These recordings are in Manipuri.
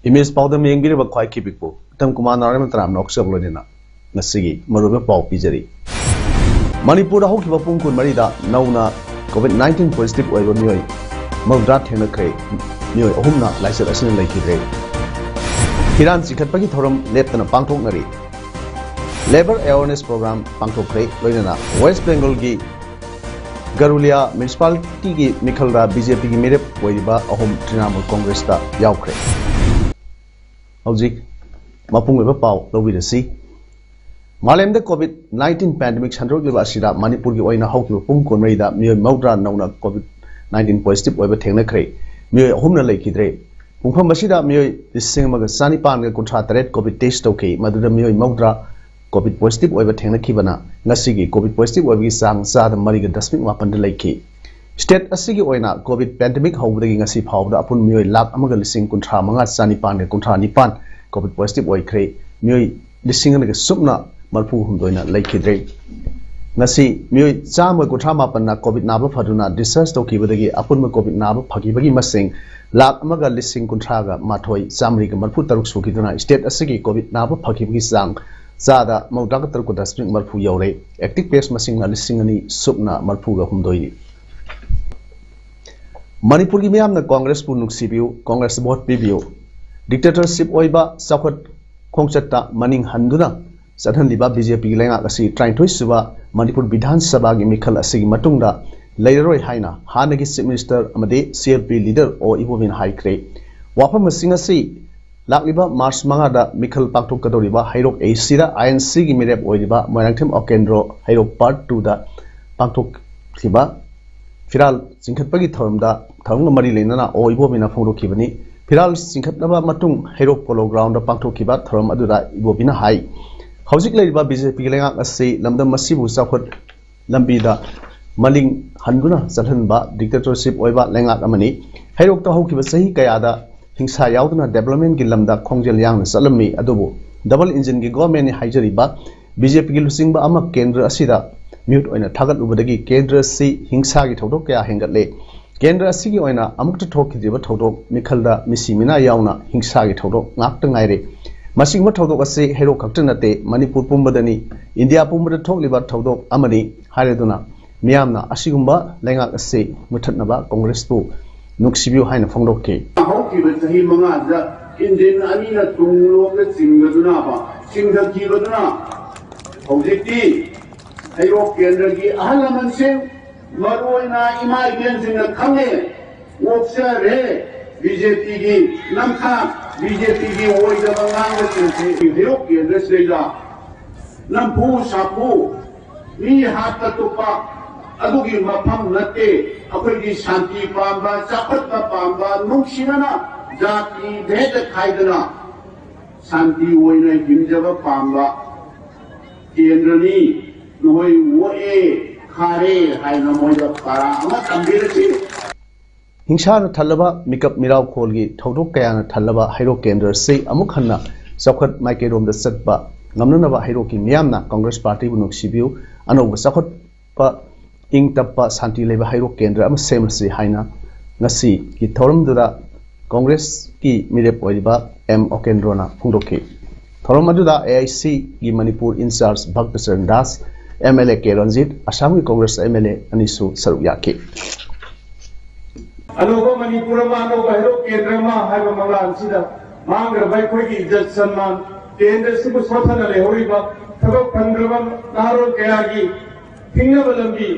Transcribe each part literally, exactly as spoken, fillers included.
ꯏꯃꯦꯖ ꯄꯥꯎꯗꯝ ꯌꯦꯡꯕꯤꯔꯤꯕ ꯈ꯭ꯋꯥꯏ ꯈꯤꯄꯤꯛꯄꯨ ꯎꯇꯝ ꯀꯨꯃꯥꯔ ꯅꯥꯔꯥꯌꯟ ꯇꯔꯥꯝꯅ ꯑꯣꯛꯆꯕ ꯂꯣꯏꯅꯅ ꯉꯁꯤꯒꯤ ꯃꯔꯨꯑꯣꯏꯕ ꯄꯥꯎ ꯄꯤꯖꯔꯤ꯫ ꯃꯅꯤꯄꯨꯔꯗ ꯍꯧꯈꯤꯕ ꯄꯨꯡ ꯀꯨꯟꯃꯔꯤꯗ ꯅꯧꯅ COVID nineteen positive ꯑꯣꯏꯕ ꯃꯤꯑꯣꯏ ꯃꯧꯗ꯭ꯔꯥ ꯊꯦꯡꯅꯈ꯭ꯔꯦ꯫ ꯃꯤꯑꯣꯏ ꯑꯍꯨꯝꯅ ꯂꯥꯏꯆꯠ ꯑꯁꯤꯅ ꯂꯩꯈꯤꯗ꯭ꯔꯦ꯫ ꯐꯤꯔꯥꯟ ꯆꯤꯡꯈꯠꯄꯒꯤ ꯊꯧꯔꯝ ꯂꯦꯞꯇꯅ ꯄꯥꯡꯊꯣꯛꯅꯔꯤ꯫ Labour awareness program ꯄꯥꯡꯊꯣꯛꯈ꯭ꯔꯦ꯫ ꯂꯣꯏꯅꯅ ꯋꯦꯁ꯭ꯠ ꯕꯦꯡꯒꯜꯒꯤ ꯒꯔꯨꯂꯤꯌꯥ ꯃ꯭ꯌꯨꯅꯤꯁꯤꯄꯥꯂꯤꯇꯤꯒꯤ ꯃꯤꯈꯜꯗ BJPꯒꯤ ꯃꯤꯔꯦꯞ ꯑꯣꯏꯔꯤꯕ ꯑꯍꯨꯝ ꯇ꯭ꯔꯤꯅꯥꯃꯨꯜ ꯀꯣꯡꯒ꯭ꯔꯦꯁꯇ ꯌꯥꯎꯈ꯭ꯔꯦ꯫ ꯍꯧꯖꯤꯛ ꯃꯄꯨꯡ ꯑꯣꯏꯕ ꯄꯥꯎ ꯂꯧꯕꯤꯔꯁꯤ꯫ ꯃꯥꯂꯦꯝꯗ COVID nineteen pandemic ꯁꯟꯗꯣꯔꯛꯂꯤꯕ ꯑꯁꯤꯗ ꯃꯅꯤꯄꯨꯔꯒꯤ ꯑꯣꯏꯅ ꯍꯧꯈꯤꯕ ꯄꯨꯡ ꯀꯨꯟꯃꯔꯤꯗ ꯃꯤꯑꯣꯏ ꯃꯧꯗ꯭ꯔꯥ ꯅꯧꯅ COVID nineteen positive ꯑꯣꯏꯕ ꯊꯦꯡꯅꯈ꯭ꯔꯦ꯫ ꯃꯤꯑꯣꯏ ꯑꯍꯨꯝꯅ ꯂꯩꯈꯤꯗ꯭ꯔꯦ꯫ ꯄꯨꯡꯐꯝ ꯑꯁꯤꯗ ꯃꯤꯑꯣꯏ ꯂꯤꯁꯤꯡ ꯑꯃꯒ ꯆꯅꯤꯄꯥꯟꯒ ꯀꯨꯟꯊ꯭ꯔꯥ ꯇꯔꯦꯠ COVID test ꯇꯧꯈꯤ, ꯃꯗꯨꯗ ꯃꯤꯑꯣꯏ ꯃꯧꯗ꯭ꯔꯥ COVID positive ꯑꯣꯏꯕ ꯊꯦꯡꯅꯈꯤꯕꯅ ꯉꯁꯤꯒꯤ COVID positive ꯑꯣꯏꯕꯒꯤ ꯆꯥꯡ ꯆꯥꯗ ꯃꯔꯤꯒ ꯗꯁꯃꯤꯛ ꯃꯥꯄꯟꯗ ꯂꯩꯈꯤ꯫ State ꯑꯁꯤꯒꯤ ꯑꯣꯏꯅ COVID pandemic ꯍꯧꯕꯗꯒꯤ ꯉꯁꯤ ꯐꯥꯎꯕꯗ ꯑꯄꯨꯟꯕ ꯃꯤꯑꯣꯏ ꯂꯥꯈ ꯑꯃꯒ ꯂꯤꯁꯤꯡ ꯀꯨꯟꯊ꯭ꯔꯥ ꯃꯉꯥ ꯆꯅꯤꯄꯥꯟꯒ ꯀꯨꯟꯊ꯭ꯔꯥ ꯅꯤꯄꯥꯟ COVID positive ꯑꯣꯏꯈ꯭ꯔꯦ꯫ ꯃꯤꯑꯣꯏ ꯂꯤꯁꯤꯡ ꯑꯃꯒ ꯁꯨꯞꯅ ꯃꯔꯤꯐꯨ ꯍꯨꯝꯗꯣꯏꯅ ꯂꯩꯈꯤꯗ꯭ꯔꯦ꯫ ꯉꯁꯤ ꯃꯤꯑꯣꯏ ꯆꯥꯝꯃ ꯀꯨꯟꯊ꯭ꯔꯥ ꯃꯥꯄꯟꯅ COVID ꯅꯥꯕ ꯐꯗꯨꯅ discharge ꯇꯧꯈꯤꯕꯗꯒꯤ ꯑꯄꯨꯟꯕ COVID ꯅꯥꯕ ꯐꯈꯤꯕꯒꯤ ꯃꯁꯤꯡ ꯂꯥꯈ ꯑꯃꯒ ꯂꯤꯁꯤꯡ ꯀꯨꯟꯊ꯭ꯔꯥꯒ ꯃꯥꯊꯣꯏ ꯆꯥꯃꯔꯤꯒ ꯃꯔꯤꯐꯨ ꯇꯔꯨꯛ ꯁꯨꯈꯤꯗꯨꯅ state ꯑꯁꯤꯒꯤ COVID ꯅꯥꯕ ꯐꯈꯤꯕꯒꯤ ꯆꯥꯡ ꯆꯥꯗ ꯃꯧꯗ꯭ꯔꯥꯒ ꯇꯔꯨꯛ ꯗꯁꯃꯤꯛ ꯃꯔꯤꯐꯨ ꯌꯧꯔꯦ꯫ Active case ꯃꯁꯤꯡꯅ ꯂꯤꯁꯤꯡ ꯑꯅꯤ ꯁꯨꯞꯅ ꯃꯔꯤꯐꯨꯒ ꯍꯨꯝꯗꯣꯏꯅꯤ꯫ ꯃꯅꯤꯄꯨꯔꯒꯤ ꯃꯤꯌꯥꯝꯅ ꯀꯣꯡꯒ꯭ꯔꯦꯁꯄꯨ ꯅꯨꯡꯁꯤꯕꯤꯌꯨ, ꯀꯣꯡꯒ꯭ꯔꯦꯁ ꯚꯣꯠ ꯄꯤꯕꯤꯌꯨ꯫ Dictatorship ꯑꯣꯏꯕ ꯆꯥꯎꯈꯠ ꯈꯣꯡꯆꯠꯇ ꯃꯅꯤꯡ ꯍꯟꯗꯨꯅ ꯆꯠꯍꯟꯂꯤꯕ BJPꯒꯤ ꯂꯩꯉꯥꯛ ꯑꯁꯤ ꯇꯔꯥꯅꯤꯊꯣꯏ ꯁꯨꯕ ꯃꯅꯤꯄꯨꯔ ꯕꯤꯙꯥꯟ ꯁꯚꯥꯒꯤ ꯃꯤꯈꯜ ꯑꯁꯤꯒꯤ ꯃꯇꯨꯡꯗ ꯂꯩꯔꯔꯣꯏ ꯍꯥꯏꯅ ꯍꯥꯟꯅꯒꯤ Chief Minister ꯑꯃꯗꯤ CLP leader ꯑꯣ ꯏꯕꯣꯕꯤꯅ ꯍꯥꯏꯈ꯭ꯔꯦ꯫ ꯋꯥꯐꯝꯁꯤꯡ ꯑꯁꯤ ꯂꯥꯛꯂꯤꯕ ꯃꯥꯔꯆ ꯃꯉꯥꯗ ꯃꯤꯈꯜ ꯄꯥꯡꯊꯣꯛꯀꯗꯧꯔꯤꯕ ꯍꯩꯔꯣꯛ ACꯗ INCꯒꯤ ꯃꯤꯔꯦꯞ ꯑꯣꯏꯔꯤꯕ ꯃꯣꯏꯔꯥꯡꯊꯦꯝ ꯑꯣꯀꯦꯟꯗ꯭ꯔꯣ ꯍꯩꯔꯣꯛ Part twoꯗ ꯄꯥꯡꯊꯣꯛꯈꯤꯕ ꯐꯤꯔꯥꯜ ꯆꯤꯡꯈꯠꯄꯒꯤ ꯊꯧꯔꯝꯗ, ꯊꯧꯔꯝꯒ ꯃꯔꯤ ꯂꯩꯅꯅ ꯑꯣ ꯏꯕꯣꯕꯤꯅ ꯐꯣꯡꯗꯣꯛꯈꯤꯕꯅꯤ꯫ ꯐꯤꯔꯥꯜ ꯆꯤꯡꯈꯠꯅꯕ ꯃꯇꯨꯡ ꯍꯩꯔꯣꯛ ꯄꯣꯂꯣ ꯒ꯭ꯔꯥꯎꯟꯗ ꯄꯥꯡꯊꯣꯛꯈꯤꯕ ꯊꯧꯔꯝ ꯑꯗꯨꯗ ꯏꯕꯣꯕꯤꯅ ꯍꯥꯏ, ꯍꯧꯖꯤꯛ ꯂꯩꯔꯤꯕ ꯕꯤ ꯖꯦ ꯄꯤꯒꯤ ꯂꯩꯉꯥꯛ ꯑꯁꯤ ꯂꯝꯗꯝ ꯑꯁꯤꯕꯨ ꯆꯥꯎꯈꯠ ꯂꯝꯕꯤꯗ ꯃꯂꯤꯡ ꯍꯟꯗꯨꯅ ꯆꯠꯍꯟꯕ dictatorship ꯑꯣꯏꯕ ꯂꯩꯉꯥꯛ ꯑꯃꯅꯤ꯫ ꯍꯩꯔꯣꯛꯇ ꯍꯧꯈꯤꯕ ꯆꯍꯤ ꯀꯌꯥꯗ ꯍꯤꯡꯁꯥ ꯌꯥꯎꯗꯅ developmentꯀꯤ ꯂꯝꯗ ꯈꯣꯡꯖꯦꯜ ꯌꯥꯡꯅ ꯆꯠꯂꯝꯃꯤ, ꯑꯗꯨꯕꯨ double engineꯒꯤ governmentꯅꯤ ꯍꯥꯏꯖꯔꯤꯕ ꯕꯤ ꯖꯦ ꯄꯤꯒꯤ ꯂꯨꯆꯤꯡꯕ ꯑꯃ ꯀꯦꯟꯗ꯭ꯔ ꯑꯁꯤꯗ ꯃꯤꯍꯨꯠ ꯑꯣꯏꯅ ꯊꯥꯒꯠꯂꯨꯕꯗꯒꯤ ꯀꯦꯟꯗ꯭ꯔ ꯑꯁꯤ ꯍꯤꯡꯁꯥꯒꯤ ꯊꯧꯗꯣꯛ ꯀꯌꯥ ꯍꯦꯟꯒꯠꯂꯦ꯫ ꯀꯦꯟꯗ꯭ꯔ ꯑꯁꯤꯒꯤ ꯑꯣꯏꯅ ꯑꯃꯨꯛꯇ ꯊꯣꯛꯈꯤꯗ꯭ꯔꯤꯕ ꯊꯧꯗꯣꯛ, ꯃꯤꯈꯜꯗ ꯃꯤꯁꯤ ꯃꯤꯅꯥ ꯌꯥꯎꯅ ꯍꯤꯡꯁꯥꯒꯤ ꯊꯧꯗꯣꯛ ꯉꯥꯛꯇ ꯉꯥꯏꯔꯦ꯫ ꯃꯁꯤꯒꯨꯝꯕ ꯊꯧꯗꯣꯛ ꯑꯁꯤ ꯍꯩꯔꯣꯛ ꯈꯛꯇ ꯅꯠꯇꯦ, ꯃꯅꯤꯄꯨꯔ ꯄꯨꯝꯕꯗꯅꯤ, ꯏꯟꯗꯤꯌꯥ ꯄꯨꯝꯕꯗ ꯊꯣꯛꯂꯤꯕ ꯊꯧꯗꯣꯛ ꯑꯃꯅꯤ ꯍꯥꯏꯔꯗꯨꯅ ꯃꯤꯌꯥꯝꯅ ꯑꯁꯤꯒꯨꯝꯕ ꯂꯩꯉꯥꯛ ꯑꯁꯤ ꯃꯨꯊꯠꯅꯕ ꯀꯣꯡꯒ꯭ꯔꯦꯁꯄꯨ ꯅꯨꯡꯁꯤꯕꯤꯌꯨ ꯍꯥꯏꯅ ꯐꯣꯡꯗꯣꯛꯈꯤ꯫ ꯍꯧꯈꯤꯕ ꯆꯍꯤ ꯃꯉꯥꯗ engine ꯑꯅꯤꯅ ꯇꯨꯡꯂꯣꯝꯗ ꯆꯤꯡꯒꯗꯨꯅꯕ, ꯆꯤꯡꯊꯈꯤꯕꯗꯨꯅ ꯍꯧꯖꯤꯛꯇꯤ ꯍꯩꯔꯣꯛ ꯀꯦꯟꯗ꯭ꯔꯒꯤ ꯑꯍꯜ ꯂꯃꯟꯁꯤꯡ, ꯃꯔꯨꯑꯣꯏꯅ ꯏꯃꯥ ꯏꯕꯦꯟꯁꯤꯡꯅ ꯈꯪꯉꯦ, ꯑꯣꯛꯆꯔꯦ꯫ ꯕꯤ ꯖꯦ ꯄꯤꯒꯤ ꯅꯝꯊꯥꯛ, ꯕꯤ ꯖꯦ ꯄꯤꯒꯤ ꯑꯣꯏꯗꯕ ꯉꯥꯡꯕꯁꯤꯡꯁꯦ ꯍꯩꯔꯣꯛ ꯀꯦꯟꯗ꯭ꯔꯁꯤꯗꯩꯗ ꯅꯝꯐꯨ ꯁꯥꯐꯨ, ꯃꯤ ꯍꯥꯠꯄ ꯇꯨꯞꯄ ꯑꯗꯨꯒꯤ ꯃꯐꯝ ꯅꯠꯇꯦ꯫ ꯑꯩꯈꯣꯏꯒꯤ ꯁꯥꯟꯇꯤ ꯄꯥꯝꯕ, ꯆꯥꯎꯈꯠꯄ ꯄꯥꯝꯕ, ꯅꯨꯡꯁꯤꯅꯅ ꯖꯥꯇꯤ ꯚꯦꯗ ꯈꯥꯏꯗꯅ ꯁꯥꯟꯇꯤ ꯑꯣꯏꯅ ꯍꯤꯡꯖꯕ ꯄꯥꯝꯕ ꯀꯦꯟꯗ꯭ꯔꯅꯤ꯫ ꯅꯈꯣꯏ ꯑꯣꯛꯑꯦ, ꯈꯥꯔꯦ ꯍꯥꯏꯅ ꯃꯣꯏꯗ ꯄꯥꯔꯥ ꯑꯃ ꯇꯝꯕꯤꯔꯁꯤ꯫ ꯍꯤꯡꯁꯥꯅ ꯊꯜꯂꯕ ꯃꯤꯀꯞ ꯃꯤꯔꯥꯎꯈꯣꯜꯒꯤ ꯊꯧꯗꯣꯛ ꯀꯌꯥꯅ ꯊꯜꯂꯕ ꯍꯩꯔꯣꯛ ꯀꯦꯟꯗ꯭ꯔ ꯑꯁꯤ ꯑꯃꯨꯛ ꯍꯟꯅ ꯆꯥꯎꯈꯠ ꯃꯥꯏꯀꯩꯔꯣꯝꯗ ꯆꯠꯄ ꯉꯝꯅꯅꯕ ꯍꯩꯔꯣꯛꯀꯤ ꯃꯤꯌꯥꯝꯅ ꯀꯣꯡꯒ꯭ꯔꯦꯁ ꯄꯥꯔꯇꯤꯕꯨ ꯅꯨꯡꯁꯤꯕꯤꯌꯨ, ꯑꯅꯧꯕ ꯆꯥꯎꯈꯠꯄ ꯏꯪ ꯇꯞꯄ ꯁꯥꯟꯇꯤ ꯂꯩꯕ ꯍꯩꯔꯣꯛ ꯀꯦꯟꯗ꯭ꯔ ꯑꯃ ꯁꯦꯝꯂꯁꯤ ꯍꯥꯏꯅ ꯉꯁꯤꯒꯤ ꯊꯧꯔꯝꯗꯨꯗ ꯀꯣꯡꯒ꯭ꯔꯦꯁꯀꯤ ꯃꯤꯔꯦꯞ ꯑꯣꯏꯔꯤꯕ ꯑꯦꯝ ꯑꯣꯀꯦꯟꯗ꯭ꯔꯣꯅ ꯐꯣꯡꯗꯣꯛꯈꯤ꯫ ꯊꯧꯔꯝ ꯑꯗꯨꯗ ꯑꯦ ꯑꯥꯏ ꯁꯤꯒꯤ Manipur incharge Bhaktacharan Das, M L A K Ranjit, ꯑꯁꯥꯝꯒꯤ ꯀꯣꯡꯒ꯭ꯔꯦꯁ ꯑꯦꯝ ꯑꯦꯜ ꯑꯦ ꯑꯅꯤꯁꯨ ꯁꯔꯨꯛ ꯌꯥꯈꯤ꯫ ꯑꯅꯧꯕ ꯃꯅꯤꯄꯨꯔ ꯑꯃ, ꯑꯅꯧꯕ ꯍꯩꯔꯣꯛ ꯀꯦꯟꯗ꯭ꯔ ꯑꯃ ꯍꯥꯏꯕ ꯃꯪꯂꯥꯟꯁꯤꯗ ꯃꯥꯡꯈ꯭ꯔꯕ ꯑꯩꯈꯣꯏꯒꯤ ꯏꯖꯠ ꯁꯟꯃꯥꯟ, ꯀꯦꯟꯗ꯭ꯔꯁꯤꯕꯨ ꯁꯣꯠꯊꯅ ꯂꯩꯍꯧꯔꯤꯕ ꯊꯕꯛ ꯐꯪꯗ꯭ꯔꯕ ꯅꯍꯥꯔꯣꯜ ꯀꯌꯥꯒꯤ ꯍꯤꯡꯅꯕ ꯂꯝꯕꯤ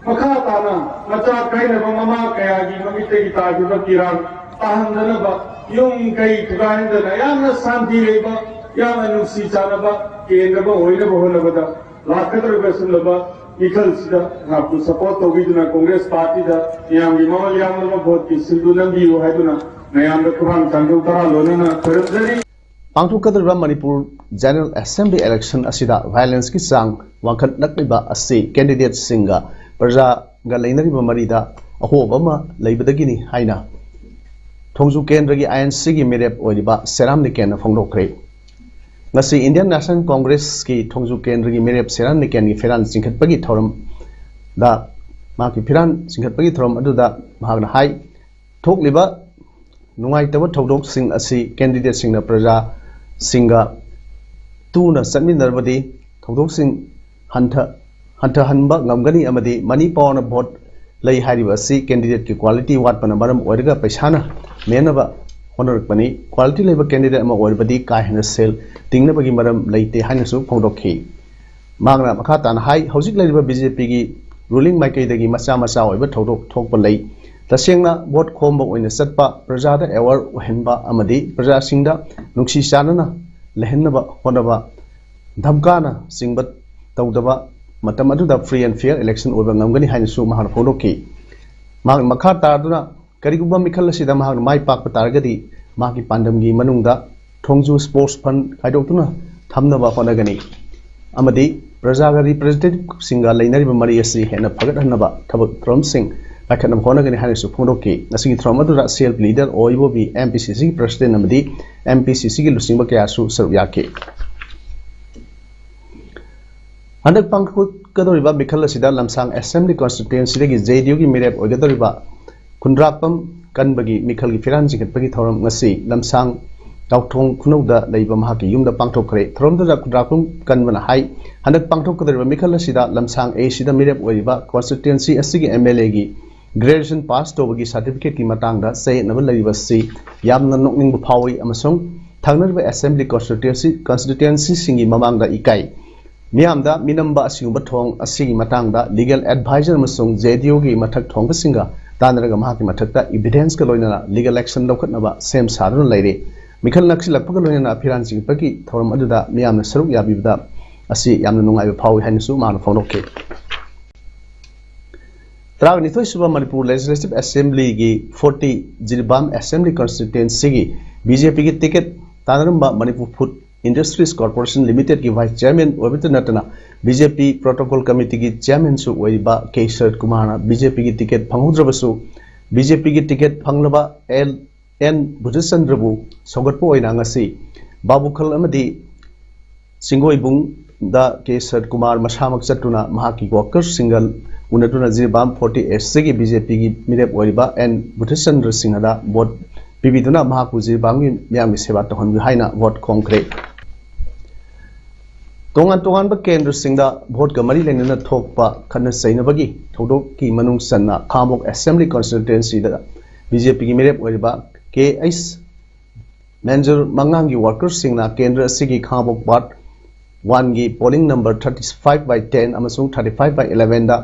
ꯃꯈꯥ ꯇꯥꯅ ꯃꯆꯥ ꯀꯥꯏꯅꯕ ꯃꯃꯥ ꯀꯌꯥꯒꯤ ꯃꯃꯤꯠꯇꯒꯤ ꯇꯥꯈꯤꯕ ꯄꯤꯔꯥꯡ ꯇꯥꯍꯟꯗꯅꯕ, ꯌꯨꯝ ꯀꯩ ꯊꯨꯒꯥꯏꯍꯟꯗꯅ ꯌꯥꯝꯅ ꯁꯥꯟꯇꯤ ꯂꯩꯕ, ꯌꯥꯝꯅ ꯅꯨꯡꯁꯤ ꯆꯥꯟꯅꯕ ꯀꯦꯟꯗ꯭ꯔ ꯑꯃ ꯑꯣꯏꯅꯕ ꯍꯣꯠꯅꯕꯗ ꯂꯥꯛꯀꯗꯧꯔꯤꯕ ꯑꯁꯨꯝꯂꯕ ꯃꯤꯈꯜꯁꯤꯗ ꯅꯍꯥꯛꯄꯨ support ꯇꯧꯕꯤꯗꯨꯅ ꯀꯣꯡꯒ꯭ꯔꯦꯁ ꯄꯥꯔꯇꯤꯗ ꯃꯤꯌꯥꯝꯒꯤ ꯃꯃꯜ ꯌꯥꯝꯂꯕ voteꯀꯤ ꯁꯤꯟꯗꯨ ꯅꯝꯕꯤꯌꯨ ꯍꯥꯏꯗꯨꯅ ꯃꯌꯥꯝꯗ ꯈꯨꯠ ꯍꯥꯝ ꯇꯥꯡꯖꯧ ꯇꯔꯥ ꯂꯣꯟꯅꯅ ꯈꯣꯏꯔꯝꯖꯔꯤ꯫ ꯄꯥꯡꯊꯣꯛꯀꯗꯧꯔꯤꯕ ꯃꯅꯤꯄꯨꯔ ꯖꯦꯅꯔꯦꯜ ꯑꯦꯁꯦꯝꯕ꯭ꯂꯤ ꯏꯂꯦꯛꯁꯟ ꯑꯁꯤꯗ ꯚꯥꯏꯑꯣꯂꯦꯟꯁꯀꯤ ꯆꯥꯡ ꯋꯥꯡꯈꯠꯂꯛꯂꯤꯕ ꯑꯁꯤ ꯀꯦꯟꯗꯤꯗꯦꯠꯁꯤꯡꯒ ꯄ꯭ꯔꯖꯥꯒ ꯂꯩꯅꯔꯤꯕ ꯃꯔꯤꯗ ꯑꯍꯣꯕ ꯑꯃ ꯂꯩꯕꯗꯒꯤꯅꯤ ꯍꯥꯏꯅ ꯊꯣꯡꯖꯨ ꯀꯦꯟꯗ꯭ꯔꯒꯤ ꯑꯥꯏ ꯑꯦꯟ ꯁꯤꯒꯤ ꯃꯤꯔꯦꯞ ꯑꯣꯏꯔꯤꯕ ꯁꯦꯔꯥꯝ ꯅꯤꯀꯦꯟꯅ ꯐꯣꯡꯗꯣꯛꯈ꯭ꯔꯦ꯫ ꯉꯁꯤ ꯏꯟꯗꯤꯌꯟ ꯅꯦꯁꯅꯦꯜ ꯀꯣꯡꯒ꯭ꯔꯦꯁꯀꯤ ꯊꯣꯡꯖꯨ ꯀꯦꯟꯗ꯭ꯔꯒꯤ ꯃꯤꯔꯦꯞ ꯁꯦꯔꯥꯝ ꯅꯤꯀꯦꯟꯒꯤ ꯐꯤꯔꯥꯟ ꯆꯤꯡꯈꯠꯄꯒꯤ ꯊꯧꯔꯝꯗ ꯃꯍꯥꯛꯀꯤ ꯐꯤꯔꯥꯟ ꯆꯤꯡꯈꯠꯄꯒꯤ ꯊꯧꯔꯝ ꯑꯗꯨꯗ ꯃꯍꯥꯛꯅ ꯍꯥꯏ, ꯊꯣꯛꯂꯤꯕ ꯅꯨꯡꯉꯥꯏꯇꯕ ꯊꯧꯗꯣꯛꯁꯤꯡ ꯑꯁꯤ ꯀꯦꯟꯗꯤꯗꯦꯠꯁꯤꯡꯅ ꯄ꯭ꯔꯖꯥꯁꯤꯡꯒ ꯇꯨꯅ ꯆꯠꯃꯤꯟꯅꯔꯕꯗꯤ ꯊꯧꯗꯣꯛꯁꯤꯡ ꯍꯟꯊ ꯍꯟꯊꯍꯟꯕ ꯉꯝꯒꯅꯤ ꯑꯃꯗꯤ ꯃꯅꯤ ꯄꯥꯋꯔꯅ ꯚꯣꯠ ꯂꯩ ꯍꯥꯏꯔꯤꯕ ꯑꯁꯤ ꯀꯦꯟꯗꯤꯗꯦꯠꯀꯤ ꯀ꯭ꯋꯥꯂꯤꯇꯤ ꯋꯥꯠꯄꯅ ꯃꯔꯝ ꯑꯣꯏꯔꯒ ꯄꯩꯁꯥꯅ ꯃꯦꯟꯅꯕ ꯍꯣꯠꯅꯔꯛꯄꯅꯤ꯫ ꯀ꯭ꯋꯥꯂꯤꯇꯤ ꯂꯩꯕ ꯀꯦꯟꯗꯤꯗꯦꯠ ꯑꯃ ꯑꯣꯏꯔꯕꯗꯤ ꯀꯥ ꯍꯦꯟꯅ ꯁꯦꯜ ꯇꯤꯡꯅꯕꯒꯤ ꯃꯔꯝ ꯂꯩꯇꯦ ꯍꯥꯏꯅꯁꯨ ꯐꯣꯡꯗꯣꯛꯈꯤ꯫ ꯃꯍꯥꯛꯅ ꯃꯈꯥ ꯇꯥꯅ ꯍꯥꯏ, ꯍꯧꯖꯤꯛ ꯂꯩꯔꯤꯕ ꯕꯤ ꯖꯦ ꯄꯤꯒꯤ ꯔꯨꯂꯤꯡ ꯃꯥꯏꯀꯩꯗꯒꯤ ꯃꯆꯥ ꯃꯆꯥ ꯑꯣꯏꯕ ꯊꯧꯗꯣꯛ ꯊꯣꯛꯄ ꯂꯩ꯫ ꯇꯁꯦꯡꯅ ꯚꯣꯠ ꯈꯣꯝꯕ ꯑꯣꯏꯅ ꯆꯠꯄ, ꯄ꯭ꯔꯖꯥꯗ ꯑꯦꯋꯥꯔ ꯑꯣꯏꯍꯟꯕ ꯑꯃꯗꯤ ꯄ꯭ꯔꯖꯥꯁꯤꯡꯗ ꯅꯨꯡꯁꯤ ꯆꯥꯟꯅꯅ ꯂꯩꯍꯟꯅꯕ ꯍꯣꯠꯅꯕ, ꯙꯝꯀꯥꯅ ꯆꯤꯡꯕ ꯇꯧꯗꯕ ꯃꯇꯝ ꯑꯗꯨꯗ free and fair election ꯑꯣꯏꯕ ꯉꯝꯒꯅꯤ ꯍꯥꯏꯅꯁꯨ ꯃꯍꯥꯛꯅ ꯐꯣꯡꯗꯣꯛꯈꯤ꯫ ꯃꯍꯥꯛꯅ ꯃꯈꯥ ꯇꯥꯗꯨꯅ ꯀꯔꯤꯒꯨꯝꯕ ꯃꯤꯈꯜ ꯑꯁꯤꯗ ꯃꯍꯥꯛꯅ ꯃꯥꯏ ꯄꯥꯛꯄ ꯇꯥꯔꯒꯗꯤ ꯃꯍꯥꯛꯀꯤ ꯄꯥꯟꯗꯝꯒꯤ ꯃꯅꯨꯡꯗ ꯊꯣꯡꯖꯨ ꯁ꯭ꯄꯣꯔꯠꯁ ꯐꯟ ꯈꯥꯏꯗꯣꯛꯇꯨꯅ ꯊꯝꯅꯕ ꯍꯣꯠꯅꯒꯅꯤ ꯑꯃꯗꯤ ꯄ꯭ꯔꯖꯥꯒ ꯔꯤꯄ꯭ꯔꯖꯦꯟꯇꯦꯇꯤꯚꯁꯤꯡꯒ ꯂꯩꯅꯔꯤꯕ ꯃꯔꯤ ꯑꯁꯤ ꯍꯦꯟꯅ ꯐꯒꯠꯍꯟꯅꯕ ꯊꯕꯛ ꯊꯧꯔꯝꯁꯤꯡ ꯄꯥꯏꯈꯠꯅꯕ ꯍꯣꯠꯅꯒꯅꯤ ꯍꯥꯏꯅꯁꯨ ꯐꯣꯡꯗꯣꯛꯈꯤ꯫ ꯉꯁꯤꯒꯤ ꯊꯧꯔꯝ ꯑꯗꯨꯗ ꯁꯤ ꯑꯦꯜ ꯄꯤ ꯂꯤꯗꯔ ꯑꯣ ꯏꯕꯣꯕꯤ, ꯑꯦꯝ ꯄꯤ ꯁꯤ ꯁꯤꯒꯤ ꯄ꯭ꯔꯁꯤꯗꯦꯟ ꯑꯃꯗꯤ ꯑꯦꯝ ꯄꯤ ꯁꯤ ꯁꯤꯒꯤ ꯂꯨꯆꯤꯡꯕ ꯀꯌꯥꯁꯨ ꯁꯔꯨꯛ ꯌꯥꯈꯤ꯫ ꯍꯟꯗꯛ ꯄꯥꯡꯊꯣꯛꯀꯗꯧꯔꯤꯕ ꯃꯤꯈꯜ ꯑꯁꯤꯗ ꯂꯝꯁꯥꯡ ꯑꯦꯁꯦꯝꯕ꯭ꯂꯤ ꯀꯣꯟꯁꯇꯤꯇ꯭ꯋꯦꯟꯁꯤꯗꯒꯤ ꯖꯦ ꯗꯤ ꯌꯨꯒꯤ ꯃꯤꯔꯦꯞ ꯑꯣꯏꯒꯗꯧꯔꯤꯕ ꯈꯨꯟꯗ꯭ꯔꯥꯛꯄꯝ ꯀꯟꯕꯒꯤ ꯃꯤꯈꯜꯒꯤ ꯐꯤꯔꯥꯟ ꯆꯤꯡꯈꯠꯄꯒꯤ ꯊꯧꯔꯝ ꯉꯁꯤ ꯂꯝꯁꯥꯡ ꯇꯥꯎꯊꯣꯡ ꯈꯨꯅꯧꯗ ꯂꯩꯕ ꯃꯍꯥꯛꯀꯤ ꯌꯨꯝꯗ ꯄꯥꯡꯊꯣꯛꯈ꯭ꯔꯦ꯫ ꯊꯧꯔꯝꯗꯨꯗ ꯈꯨꯟꯗ꯭ꯔꯥꯛꯄꯝ ꯀꯟꯕꯅ ꯍꯥꯏ, ꯍꯟꯗꯛ ꯄꯥꯡꯊꯣꯛꯀꯗꯧꯔꯤꯕ ꯃꯤꯈꯜ ꯑꯁꯤꯗ ꯂꯝꯁꯥꯡ ꯑꯦ ꯁꯤꯗ ꯃꯤꯔꯦꯞ ꯑꯣꯏꯔꯤꯕ ꯀꯣꯟꯁꯇꯤꯇ꯭ꯋꯦꯟꯁꯤ ꯑꯁꯤꯒꯤ ꯑꯦꯝ ꯑꯦꯜ ꯑꯦꯒꯤ ꯒ꯭ꯔꯦꯖꯨꯑꯦꯁꯟ ꯄꯥꯁ ꯇꯧꯕꯒꯤ ꯁꯥꯔꯇꯤꯐꯤꯀꯦꯠꯀꯤ ꯃꯇꯥꯡꯗ ꯆꯌꯦꯠꯅꯕ ꯂꯩꯔꯤꯕꯁꯤ ꯌꯥꯝꯅ ꯅꯣꯛꯅꯤꯡꯕ ꯐꯥꯎꯏ ꯑꯃꯁꯨꯡ ꯊꯪꯅꯔꯤꯕ ꯑꯦꯁꯦꯝꯕ꯭ꯂꯤ ꯀꯣꯟꯁꯇꯤꯇ꯭ꯋꯦꯟꯁꯤ, ꯀꯣꯟꯁꯇꯤꯇ꯭ꯋꯦꯟꯁꯤꯁꯤꯡꯒꯤ ꯃꯃꯥꯡꯗ ꯏꯀꯥꯏ꯫ ꯃꯤꯌꯥꯝꯗ ꯃꯤꯅꯝꯕ ꯑꯁꯤꯒꯨꯝꯕ ꯊꯧꯑꯣꯡ ꯑꯁꯤꯒꯤ ꯃꯇꯥꯡꯗ ꯂꯤꯒꯦꯜ ꯑꯦꯗꯚꯥꯏꯖꯔ ꯑꯃꯁꯨꯡ ꯖꯦ ꯗꯤ ꯌꯨꯒꯤ ꯃꯊꯛ ꯊꯣꯡꯕꯁꯤꯡꯒ ꯇꯥꯟꯅꯔꯒ ꯃꯍꯥꯛꯀꯤ ꯃꯊꯛꯇ ꯏꯚꯤꯗꯦꯟꯁꯀ ꯂꯣꯏꯅꯅ ꯂꯤꯒꯦꯜ ꯑꯦꯛꯁꯟ ꯂꯧꯈꯠꯅꯕ ꯁꯦꯝ ꯁꯥꯗꯨꯅ ꯂꯩꯔꯤ꯫ ꯃꯤꯈꯜ ꯅꯛꯁꯤꯜꯂꯛꯄꯒ ꯂꯣꯏꯅꯅ ꯐꯤꯔꯥꯟ ꯆꯤꯡꯈꯠꯄꯒꯤ ꯊꯧꯔꯝ ꯑꯗꯨꯗ ꯃꯤꯌꯥꯝꯅ ꯁꯔꯨꯛ ꯌꯥꯕꯤꯕꯗ ꯑꯁꯤ ꯌꯥꯝꯅ ꯅꯨꯡꯉꯥꯏꯕ ꯐꯥꯎꯏ ꯍꯥꯏꯅꯁꯨ ꯃꯍꯥꯛꯅ ꯐꯣꯡꯗꯣꯛꯈꯤ꯫ ꯇꯔꯥꯅꯤꯊꯣꯏ ꯁꯨꯕ ꯃꯅꯤꯄꯨꯔ ꯂꯦꯖꯤꯁꯂꯦꯇꯤꯚ ꯑꯦꯁꯦꯝꯕ꯭ꯂꯤꯒꯤ ꯐꯣꯔꯇꯤ ꯖꯤꯔꯤꯕꯥꯝ ꯑꯦꯁꯦꯝꯕ꯭ꯂꯤ ꯀꯟꯁꯇꯤꯇ꯭ꯋꯦꯟꯁꯤꯒꯤ ꯕꯤ ꯖꯦ ꯄꯤꯒꯤ ꯇꯤꯀꯦꯠ ꯇꯥꯟꯅꯔꯝꯕ ꯃꯅꯤꯄꯨꯔ ꯐꯨꯗ ꯏꯟꯗꯁꯇ꯭ꯔꯤꯁ ꯀꯣꯔꯄꯣꯔꯦꯁꯟ ꯂꯤꯃꯤꯇꯦꯗꯀꯤ ꯚꯥꯏꯁ ꯆꯤꯌꯥꯔꯃꯦꯟ ꯑꯣꯏꯕꯇ ꯅꯠꯇꯅ ꯕꯤ ꯖꯦ ꯄꯤ ꯄ꯭ꯔꯣꯇꯣꯀꯣꯜ ꯀꯃꯤꯇꯤꯒꯤ ꯆꯤꯌꯥꯔꯃꯦꯟꯁꯨ ꯑꯣꯏꯔꯤꯕ ꯀꯦ ꯁꯔꯠ ꯀꯨꯃꯥꯔꯅ ꯕꯤ ꯖꯦ ꯄꯤꯒꯤ ꯇꯤꯀꯦꯠ ꯐꯪꯍꯧꯗ꯭ꯔꯕꯁꯨ ꯕꯤ ꯖꯦ ꯄꯤꯒꯤ ꯇꯤꯀꯦꯠ ꯐꯪꯂꯕ ꯑꯦꯜ ꯑꯦꯟ ꯕꯨꯙꯆꯟꯗ꯭ꯔꯕꯨ ꯁꯧꯒꯠꯄ ꯑꯣꯏꯅ ꯉꯁꯤ ꯕꯥꯕꯨꯈꯜ ꯑꯃꯗꯤ ꯆꯤꯡꯒꯣꯏꯕꯨꯡꯗ ꯀꯦ ꯁꯔꯠ ꯀꯨꯃꯥꯔ ꯃꯁꯥꯃꯛ ꯆꯠꯇꯨꯅ ꯃꯍꯥꯛꯀꯤ ꯋꯥꯀꯔꯁꯤꯡꯒ ꯎꯅꯗꯨꯅ ꯖꯤꯔꯤꯕꯥꯝ ꯐꯣꯔꯇꯤ ꯑꯦꯁꯇꯒꯤ ꯕꯤ ꯖꯦ ꯄꯤꯒꯤ ꯃꯤꯔꯦꯞ ꯑꯣꯏꯔꯤꯕ ꯑꯦꯟ ꯕꯨꯙꯆꯟꯗ꯭ꯔ ꯁꯤꯡꯍꯗ ꯚꯣꯠ ꯄꯤꯕꯤꯗꯨꯅ ꯃꯍꯥꯛꯄꯨ ꯖꯤꯔꯤꯕꯥꯝꯒꯤ ꯃꯤꯌꯥꯝꯒꯤ ꯁꯦꯕꯥ ꯇꯧꯍꯟꯕꯤꯌꯨ ꯍꯥꯏꯅ ꯚꯣꯠ ꯈꯣꯝꯈ꯭ꯔꯦ꯫ ꯇꯣꯉꯥꯟ ꯇꯣꯉꯥꯟꯕ ꯀꯦꯟꯗ꯭ꯔꯁꯤꯡꯗ ꯚꯣꯠꯀ ꯃꯔꯤ ꯂꯩꯅꯅ ꯊꯣꯛꯄ ꯈꯠꯅ ꯆꯩꯅꯕꯒꯤ ꯊꯧꯗꯣꯛꯀꯤ ꯃꯅꯨꯡ ꯆꯟꯅ ꯈꯥꯉꯕꯣꯛ ꯑꯦꯁꯦꯝꯕ꯭ꯂꯤ ꯀꯟꯁꯇꯤꯇ꯭ꯋꯦꯟꯁꯤꯗ ꯕꯤ ꯖꯦ ꯄꯤꯒꯤ ꯃꯤꯔꯦꯞ ꯑꯣꯏꯔꯤꯕ ꯀꯦ ꯑꯩꯆ ꯃꯦꯟꯖꯨꯔ ꯃꯉꯥꯡꯒꯤ ꯋꯥꯀꯔꯁꯤꯡꯅ ꯀꯦꯟꯗ꯭ꯔ ꯑꯁꯤꯒꯤ ꯈꯥꯉꯕꯣꯛ ꯄꯥꯔꯠ ꯋꯥꯟꯒꯤ ꯄꯣꯂꯤꯡ ꯅꯝꯕꯔ ꯊꯥꯔꯇꯤ ꯐꯥꯏꯚ ꯕꯥꯏ ꯇꯦꯟ ꯑꯃꯁꯨꯡ ꯊꯥꯔꯇꯤ ꯐꯥꯏꯚ ꯕꯥꯏ ꯏꯂꯦꯚꯦꯟꯗ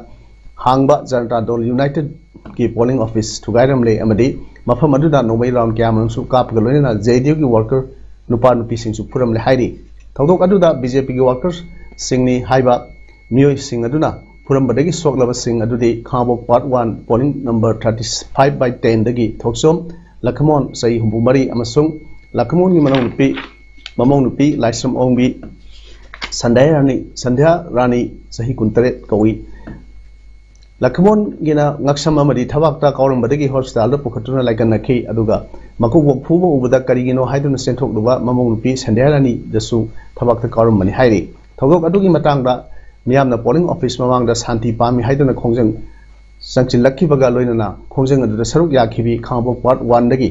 ꯍꯥꯡꯕ ꯖꯅꯇꯥ ꯗꯜ ꯌꯨꯅꯥꯏꯇꯦꯗꯀꯤ ꯄꯣꯂꯤꯡ ꯑꯣꯐꯤꯁ ꯊꯨꯒꯥꯏꯔꯝꯂꯦ ꯑꯃꯗꯤ ꯃꯐꯝ ꯑꯗꯨꯗ ꯅꯣꯡꯃꯩ ꯔꯥꯎꯟ ꯀꯌꯥꯃꯔꯨꯝꯁꯨ ꯀꯥꯞꯄꯒ ꯂꯣꯏꯅꯅ ꯖꯦ ꯗꯤ ꯌꯨꯒꯤ ꯋꯥꯀꯔ ꯅꯨꯄꯥ ꯅꯨꯄꯤꯁꯤꯡꯁꯨ ꯐꯨꯔꯝꯂꯦ ꯍꯥꯏꯔꯤ꯫ ꯊꯧꯗꯣꯛ ꯑꯗꯨꯗ ꯕꯤ ꯖꯦ ꯄꯤꯒꯤ ꯋꯥꯀꯔꯁꯤꯡꯅꯤ ꯍꯥꯏꯕ ꯃꯤꯑꯣꯏꯁꯤꯡ ꯑꯗꯨꯅ ꯐꯨꯔꯝꯕꯗꯒꯤ ꯁꯣꯛꯂꯕꯁꯤꯡ ꯑꯗꯨꯗꯤ Khangabok part one polling number thirty five by ꯇꯦꯟꯗꯒꯤ ꯊꯣꯛꯆꯣꯝ ꯂꯈꯃꯣꯟ ꯆꯍꯤ ꯍꯨꯝꯐꯨ ꯃꯔꯤ ꯑꯃꯁꯨꯡ ꯂꯈꯃꯣꯟꯒꯤ ꯃꯅꯥꯎꯅꯨꯄꯤ ꯃꯃꯧ ꯅꯨꯄꯤ ꯂꯥꯏꯁ꯭ꯔꯝ ꯑꯣꯡꯕꯤ ꯁꯟꯙ꯭ꯌꯥ ꯔꯥꯅꯤ, ꯁꯟꯙ꯭ꯌꯥ ꯔꯥꯅꯤ ꯆꯍꯤ ꯀꯨꯟꯇꯔꯦꯠ ꯀꯧꯏ꯫ ꯂꯈꯃꯣꯟꯒꯤꯅ ꯉꯛꯁꯝ ꯑꯃꯗꯤ ꯊꯕꯥꯛꯇ ꯀꯥꯎꯔꯝꯕꯗꯒꯤ ꯍꯣꯁꯄꯤꯇꯥꯜꯗ ꯄꯨꯈꯠꯇꯨꯅ ꯂꯥꯏꯀꯠꯅꯈꯤ꯫ ꯑꯗꯨꯒ ꯃꯀꯣꯛ ꯐꯨꯕ ꯎꯕꯗ ꯀꯔꯤꯒꯤꯅꯣ ꯍꯥꯏꯗꯨꯅ ꯆꯦꯟꯊꯣꯛꯂꯨꯕ ꯃꯃꯧ ꯅꯨꯄꯤ ꯁꯟꯙ꯭ꯌꯥ ꯔꯥꯅꯤꯗꯁꯨ ꯊꯕꯥꯛꯇ ꯀꯥꯎꯔꯝꯕꯅꯤ ꯍꯥꯏꯔꯤ꯫ ꯊꯧꯗꯣꯛ ꯑꯗꯨꯒꯤ ꯃꯇꯥꯡꯗ ꯃꯤꯌꯥꯝꯅ ꯄꯣꯂꯤꯡ ꯑꯣꯐꯤꯁ ꯃꯃꯥꯡꯗ ꯁꯥꯟꯇꯤ ꯄꯥꯝꯃꯤ ꯍꯥꯏꯗꯨꯅ ꯈꯣꯡꯖꯪ ꯆꯪꯁꯤꯜꯂꯛꯈꯤꯕꯒ ꯂꯣꯏꯅꯅ ꯈꯣꯡꯖꯪ ꯑꯗꯨꯗ ꯁꯔꯨꯛ ꯌꯥꯈꯤꯕꯤ ꯈꯥꯉꯕꯣꯛ ꯄꯥꯔꯠ ꯋꯥꯟꯗꯒꯤ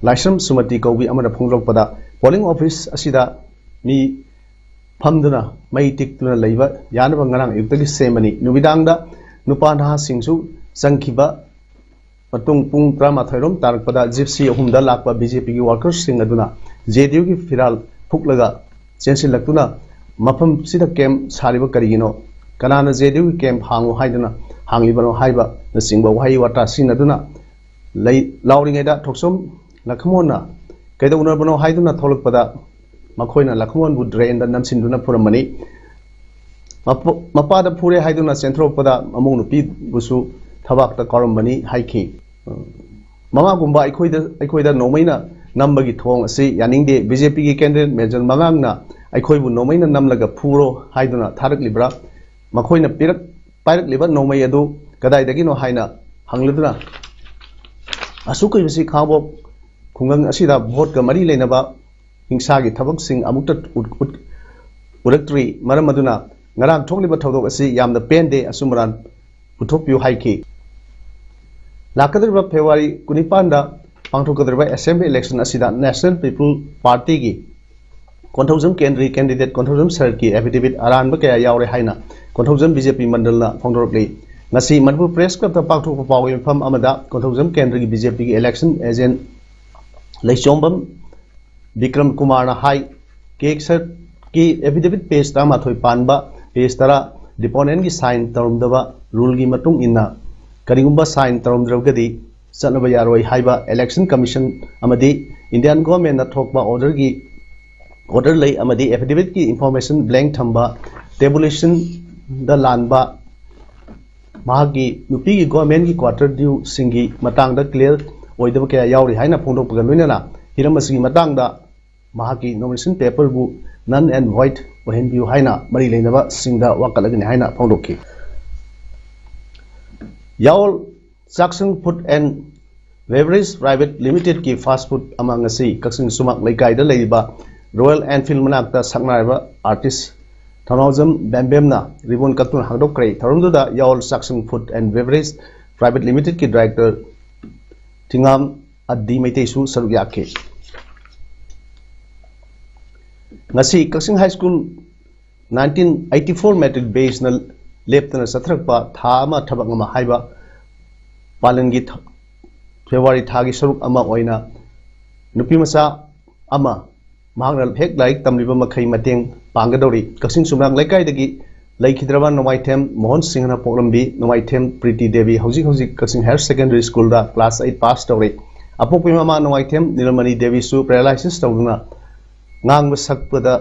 ꯂꯥꯏꯁ꯭ꯔꯝ ꯁꯨꯃꯇꯤ ꯀꯧꯕꯤ ꯑꯃꯅ ꯐꯣꯡꯗꯣꯔꯛꯄꯗ ꯄꯣꯂꯤꯡ ꯑꯣꯐꯤꯁ ꯑꯁꯤꯗ ꯃꯤ ꯐꯝꯗꯨꯅ ꯃꯩ ꯇꯤꯛꯇꯨꯅ ꯂꯩꯕ ꯌꯥꯅꯕ ꯉꯔꯥꯡ ꯑꯌꯨꯛꯇꯒꯤ ꯁꯦꯝꯕꯅꯤ꯫ ꯅꯨꯃꯤꯗꯥꯡꯗ ꯅꯨꯄꯥ ꯅꯍꯥꯁꯤꯡꯁꯨ ꯆꯪꯈꯤꯕ ꯃꯇꯨꯡ ꯄꯨꯡ ꯇꯔꯥꯃꯥꯊꯣꯏ ꯔꯣꯝ ꯇꯥꯔꯛꯄꯗ ꯖꯤꯞꯁꯤ ꯑꯍꯨꯝꯗ ꯂꯥꯛꯄ ꯕꯤ ꯖꯦ ꯄꯤꯒꯤ ꯋꯥꯀꯔꯁꯤꯡ ꯑꯗꯨꯅ ꯖꯦ ꯗꯤ ꯌꯨꯒꯤ ꯐꯤꯔꯥꯜ ꯐꯨꯛꯂꯒ ꯆꯦꯟꯁꯤꯜꯂꯛꯇꯨꯅ ꯃꯐꯝꯁꯤꯗ ꯀꯦꯝ ꯁꯥꯔꯤꯕ ꯀꯔꯤꯒꯤꯅꯣ? ꯀꯅꯥꯅ ꯖꯦ ꯗꯤ ꯌꯨꯒꯤ ꯀꯦꯝ ꯍꯥꯡꯉꯨ ꯍꯥꯏꯗꯨꯅ ꯍꯥꯡꯂꯤꯕꯅꯣ ꯍꯥꯏꯕꯅꯆꯤꯡꯕ ꯋꯥꯍꯩ ꯋꯥꯇꯥ ꯁꯤꯖꯤꯟꯅꯗꯨꯅ ꯂꯩ ꯂꯥꯎꯔꯤꯉꯩꯗ ꯊꯣꯛꯆꯣꯝ ꯂꯈꯃꯣꯟꯅ ꯀꯩꯗꯧꯅꯕꯅꯣ ꯍꯥꯏꯗꯨꯅ ꯊꯣꯛꯂꯛꯄꯗ ꯃꯈꯣꯏꯅ ꯂꯈꯃꯣꯟꯕꯨ ꯗ꯭ꯔꯦꯟꯗ ꯅꯝꯁꯤꯟꯗꯨꯅ ꯐꯨꯔꯝꯕꯅꯤ꯫ ꯃꯄ-, ꯃꯄꯥꯗ ꯐꯨꯔꯦ ꯍꯥꯏꯗꯨꯅ ꯆꯦꯟꯊꯣꯔꯛꯄꯗ ꯃꯃꯧ ꯅꯨꯄꯤꯕꯨꯁꯨ ꯊꯕꯥꯛꯇ ꯀꯥꯎꯔꯝꯕꯅꯤ ꯍꯥꯏꯈꯤ꯫ ꯃꯃꯥꯒꯨꯝꯕ ꯑꯩꯈꯣꯏꯗ ꯑꯩꯈꯣꯏꯗ ꯅꯣꯡꯃꯩꯅ ꯅꯝꯕꯒꯤ ꯊꯧꯑꯣꯡ ꯑꯁꯤ ꯌꯥꯅꯤꯡꯗꯦ꯫ ꯕꯤ ꯖꯦ ꯄꯤꯒꯤ ꯀꯦꯟꯗꯤꯗꯦꯠ ꯃꯦꯖꯔ ꯃꯉꯥꯡꯅ ꯑꯩꯈꯣꯏꯕꯨ ꯅꯣꯡꯃꯩꯅ ꯅꯝꯂꯒ ꯐꯨꯔꯣ ꯍꯥꯏꯗꯨꯅ ꯊꯥꯔꯛꯂꯤꯕ꯭ꯔꯥ? ꯃꯈꯣꯏꯅ ꯄꯤꯔꯛ ꯄꯥꯏꯔꯛꯂꯤꯕ ꯅꯣꯡꯃꯩ ꯑꯗꯨ ꯀꯗꯥꯏꯗꯒꯤꯅꯣ ꯍꯥꯏꯅ ꯍꯪꯂꯗꯨꯅ, ꯑꯁꯨꯛ ꯀꯨꯏꯕꯁꯤ ꯈꯥꯡꯉꯕꯣꯛ ꯈꯨꯡꯒꯪ ꯑꯁꯤꯗ ꯚꯣꯠꯀ ꯃꯔꯤ ꯂꯩꯅꯕ ꯍꯤꯡꯁꯥꯒꯤ ꯊꯕꯛꯁꯤꯡ ꯑꯃꯨꯛꯇ ꯎꯠ- ꯎꯠ- ꯎꯔꯛꯇ꯭ꯔꯤ꯫ ꯃꯔꯝ ꯑꯗꯨꯅ ꯉꯔꯥꯡ ꯊꯣꯛꯂꯤꯕ ꯊꯧꯗꯣꯛ ꯑꯁꯤ ꯌꯥꯝꯅ ꯄꯦꯟꯗꯦ, ꯑꯆꯨꯝ ꯑꯔꯥꯟ ꯄꯨꯊꯣꯛꯄꯤꯌꯨ ꯍꯥꯏꯈꯤ꯫ ꯂꯥꯛꯀꯗꯧꯔꯤꯕ ꯐꯦꯕ꯭ꯔꯨꯋꯥꯔꯤ ꯀꯨꯟꯅꯤꯄꯥꯟꯗ ꯄꯥꯡꯊꯣꯛꯀꯗꯧꯔꯤꯕ ꯑꯦꯁꯦꯝꯕ꯭ꯂꯤ ꯏꯂꯦꯛꯁꯟ ꯑꯁꯤꯗ ꯅꯦꯁꯅꯦꯜ ꯄꯤꯄꯜ ꯄꯥꯔꯇꯤꯒꯤ ꯀꯣꯟꯊꯧꯖꯝ ꯀꯦꯟꯗ꯭ꯔꯒꯤ ꯀꯦꯟꯗꯤꯗꯦꯠ ꯀꯣꯟꯊꯧꯖꯝ ꯁꯔꯠꯀꯤ ꯑꯦꯐꯤꯗꯦꯕꯤꯠ ꯑꯔꯥꯟꯕ ꯀꯌꯥ ꯌꯥꯎꯔꯦ ꯍꯥꯏꯅ ꯀꯣꯟꯊꯧꯖꯝ ꯕꯤ ꯖꯦ ꯄꯤ ꯃꯟꯗꯜꯅ ꯐꯣꯡꯗꯣꯔꯛꯂꯤ꯫ ꯉꯁꯤ ꯃꯅꯤꯄꯨꯔ ꯄ꯭ꯔꯦꯁ ꯀ꯭ꯂꯕꯇ ꯄꯥꯡꯊꯣꯛꯄ ꯄꯥꯎꯒꯤ ꯃꯤꯐꯝ ꯑꯃꯗ ꯀꯣꯟꯊꯧꯖꯝ ꯀꯦꯟꯗ꯭ꯔꯒꯤ ꯕꯤ ꯖꯦ ꯄꯤꯒꯤ ꯏꯂꯦꯛꯁꯟ ꯑꯦꯖꯦꯟꯠ ꯂꯩꯆꯣꯝꯕꯝ ꯕꯤꯀ꯭ꯔꯝ ꯀꯨꯃꯥꯔꯅ ꯍꯥꯏ, ꯀꯦꯛ ꯁꯔꯠꯀꯤ ꯑꯦꯐꯤꯗꯦꯕꯤꯠ ꯄꯦꯖ ꯇꯔꯥꯃꯥꯊꯣꯏ ꯄꯥꯟꯕ, ꯄꯦꯖ ꯇꯔꯥ ꯗꯤꯄꯣꯅꯦꯟꯒꯤ ꯁꯥꯏꯟ ꯇꯧꯔꯝꯗꯕ ꯔꯨꯜꯒꯤ ꯃꯇꯨꯡ ꯏꯟꯅ ꯀꯔꯤꯒꯨꯝꯕ ꯁꯥꯏꯟ ꯇꯧꯔꯝꯗ꯭ꯔꯒꯗꯤ ꯆꯠꯅꯕ ꯌꯥꯔꯣꯏ ꯍꯥꯏꯕ ꯏꯂꯦꯛꯁꯟ ꯀꯃꯤꯁꯟ ꯑꯃꯗꯤ ꯏꯟꯗꯤꯌꯥꯟ ꯒꯣꯔꯃꯦꯟꯅ ꯊꯣꯛꯄ ꯑꯣꯔꯗꯔꯒꯤ ꯑꯣꯔꯗꯔ ꯂꯩ ꯑꯃꯗꯤ ꯑꯦꯐꯤꯗꯦꯕꯤꯠꯀꯤ ꯏꯟꯐꯣꯔꯃꯦꯁꯟ ꯕ꯭ꯂꯦꯡ ꯊꯝꯕ, ꯇꯦꯕꯨꯂꯦꯁꯟꯗ ꯂꯥꯟꯕ, ꯃꯍꯥꯛꯀꯤ ꯅꯨꯄꯤꯒꯤ ꯒꯣꯔꯃꯦꯟꯒꯤ ꯀ꯭ꯋꯥꯇꯔ ꯗ꯭ꯌꯨꯁꯤꯡꯒꯤ ꯃꯇꯥꯡꯗ ꯀ꯭ꯂꯤꯌꯥꯔ ꯑꯣꯏꯗꯕ ꯀꯌꯥ ꯌꯥꯎꯔꯤ ꯍꯥꯏꯅ ꯐꯣꯡꯗꯣꯛꯄꯒ ꯂꯣꯏꯅꯅ ꯍꯤꯔꯝ ꯑꯁꯤꯒꯤ ꯃꯇꯥꯡꯗ ꯃꯍꯥꯛꯀꯤ ꯅꯣꯃꯤꯅꯦꯁꯟ ꯄꯦꯄꯔꯕꯨ ꯅꯟ ꯑꯦꯟ ꯚꯣꯏꯗ ꯑꯣꯏꯍꯟꯕꯤꯌꯨ ꯍꯥꯏꯅ ꯃꯔꯤ ꯂꯩꯅꯕꯁꯤꯡꯗ ꯋꯥꯀꯠꯂꯒꯅꯤ ꯍꯥꯏꯅ ꯐꯣꯡꯗꯣꯛꯈꯤ꯫ Yaol Chaksang food and beverage private ꯂꯤꯃꯤꯇꯦꯗꯀꯤ ꯐꯥꯁ ꯐꯨꯗ ꯑꯃ ꯉꯁꯤ ꯀꯛꯆꯤꯡ ꯁꯨꯃꯥꯡ ꯂꯩꯀꯥꯏꯗ ꯂꯩꯔꯤꯕ ꯔꯣꯌꯦꯜ ꯑꯦꯟꯐꯤꯜꯗ ꯃꯅꯥꯛꯇ ꯁꯛꯅꯥꯏꯔꯕ ꯑꯥꯔꯇꯤꯁ ꯊꯧꯅꯥꯎꯖꯝ ꯕꯦꯝꯕꯦꯝꯅ ꯔꯤꯕꯣꯟ ꯀꯛꯇꯨꯅ ꯍꯥꯡꯗꯣꯛꯈ꯭ꯔꯦ꯫ ꯊꯧꯔꯝꯗꯨꯗ Yaol Chaksang food and beverage private ꯂꯤꯃꯤꯇꯦꯗꯀꯤ ꯗꯥꯏꯔꯦꯛꯇꯔ ꯊꯤꯉꯥꯝ ꯑꯗꯤ ꯃꯩꯇꯩꯁꯨ ꯁꯔꯨꯛ ꯌꯥꯈꯤ꯫ ꯉꯁꯤ ꯀꯛꯆꯤꯡ high school nineteen eighty for matric ꯕꯦꯆꯅ ꯂꯦꯞꯇꯅ ꯆꯠꯊꯔꯛꯄ ꯊꯥ ꯑꯃ ꯊꯕꯛ ꯑꯃ ꯍꯥꯏꯕ ꯄꯥꯂꯟꯒꯤ ꯊ-, ꯐꯦꯕ꯭ꯔꯨꯋꯥꯔꯤ ꯊꯥꯒꯤ ꯁꯔꯨꯛ ꯑꯃ ꯑꯣꯏꯅ ꯅꯨꯄꯤꯃꯆꯥ ꯑꯃ ꯃꯍꯥꯛꯅ ꯍꯦꯛ ꯂꯥꯏꯔꯤꯛ ꯇꯝꯂꯤꯕ ꯃꯈꯩ ꯃꯇꯦꯡ ꯄꯥꯡꯒꯗꯧꯔꯤ꯫ ꯀꯛꯆꯤꯡ ꯁꯨꯃꯥꯡ ꯂꯩꯀꯥꯏꯗꯒꯤ ꯂꯩꯈꯤꯗ꯭ꯔꯕ ꯅꯣꯡꯃꯥꯏꯊꯦꯝ ꯃꯣꯍꯟ ꯁꯤꯡꯍꯅ ꯄꯣꯛꯂꯝꯕꯤ ꯅꯣꯡꯃꯥꯏꯊꯦꯝ ꯄ꯭ꯔꯤꯇꯤ ꯗꯦꯕꯤ ꯍꯧꯖꯤꯛ ꯍꯧꯖꯤꯛ ꯀꯛꯆꯤꯡ ꯍꯥꯌꯔ ꯁꯦꯀꯦꯟꯗꯔꯤ ꯁ꯭ꯀꯨꯜꯗ ꯀ꯭ꯂꯥꯁ ꯑꯩꯠ ꯄꯥꯁ ꯇꯧꯔꯤ꯫ ꯑꯄꯣꯛꯄꯤ ꯃꯃꯥ ꯅꯣꯡꯃꯥꯏꯊꯦꯝ ꯅꯤꯂꯃꯅꯤ ꯗꯦꯕꯤꯁꯨ ꯄꯦꯔꯥꯂꯥꯏꯁꯤꯁ ꯇꯧꯗꯨꯅ ꯉꯥꯡꯕ ꯁꯛꯄꯗ,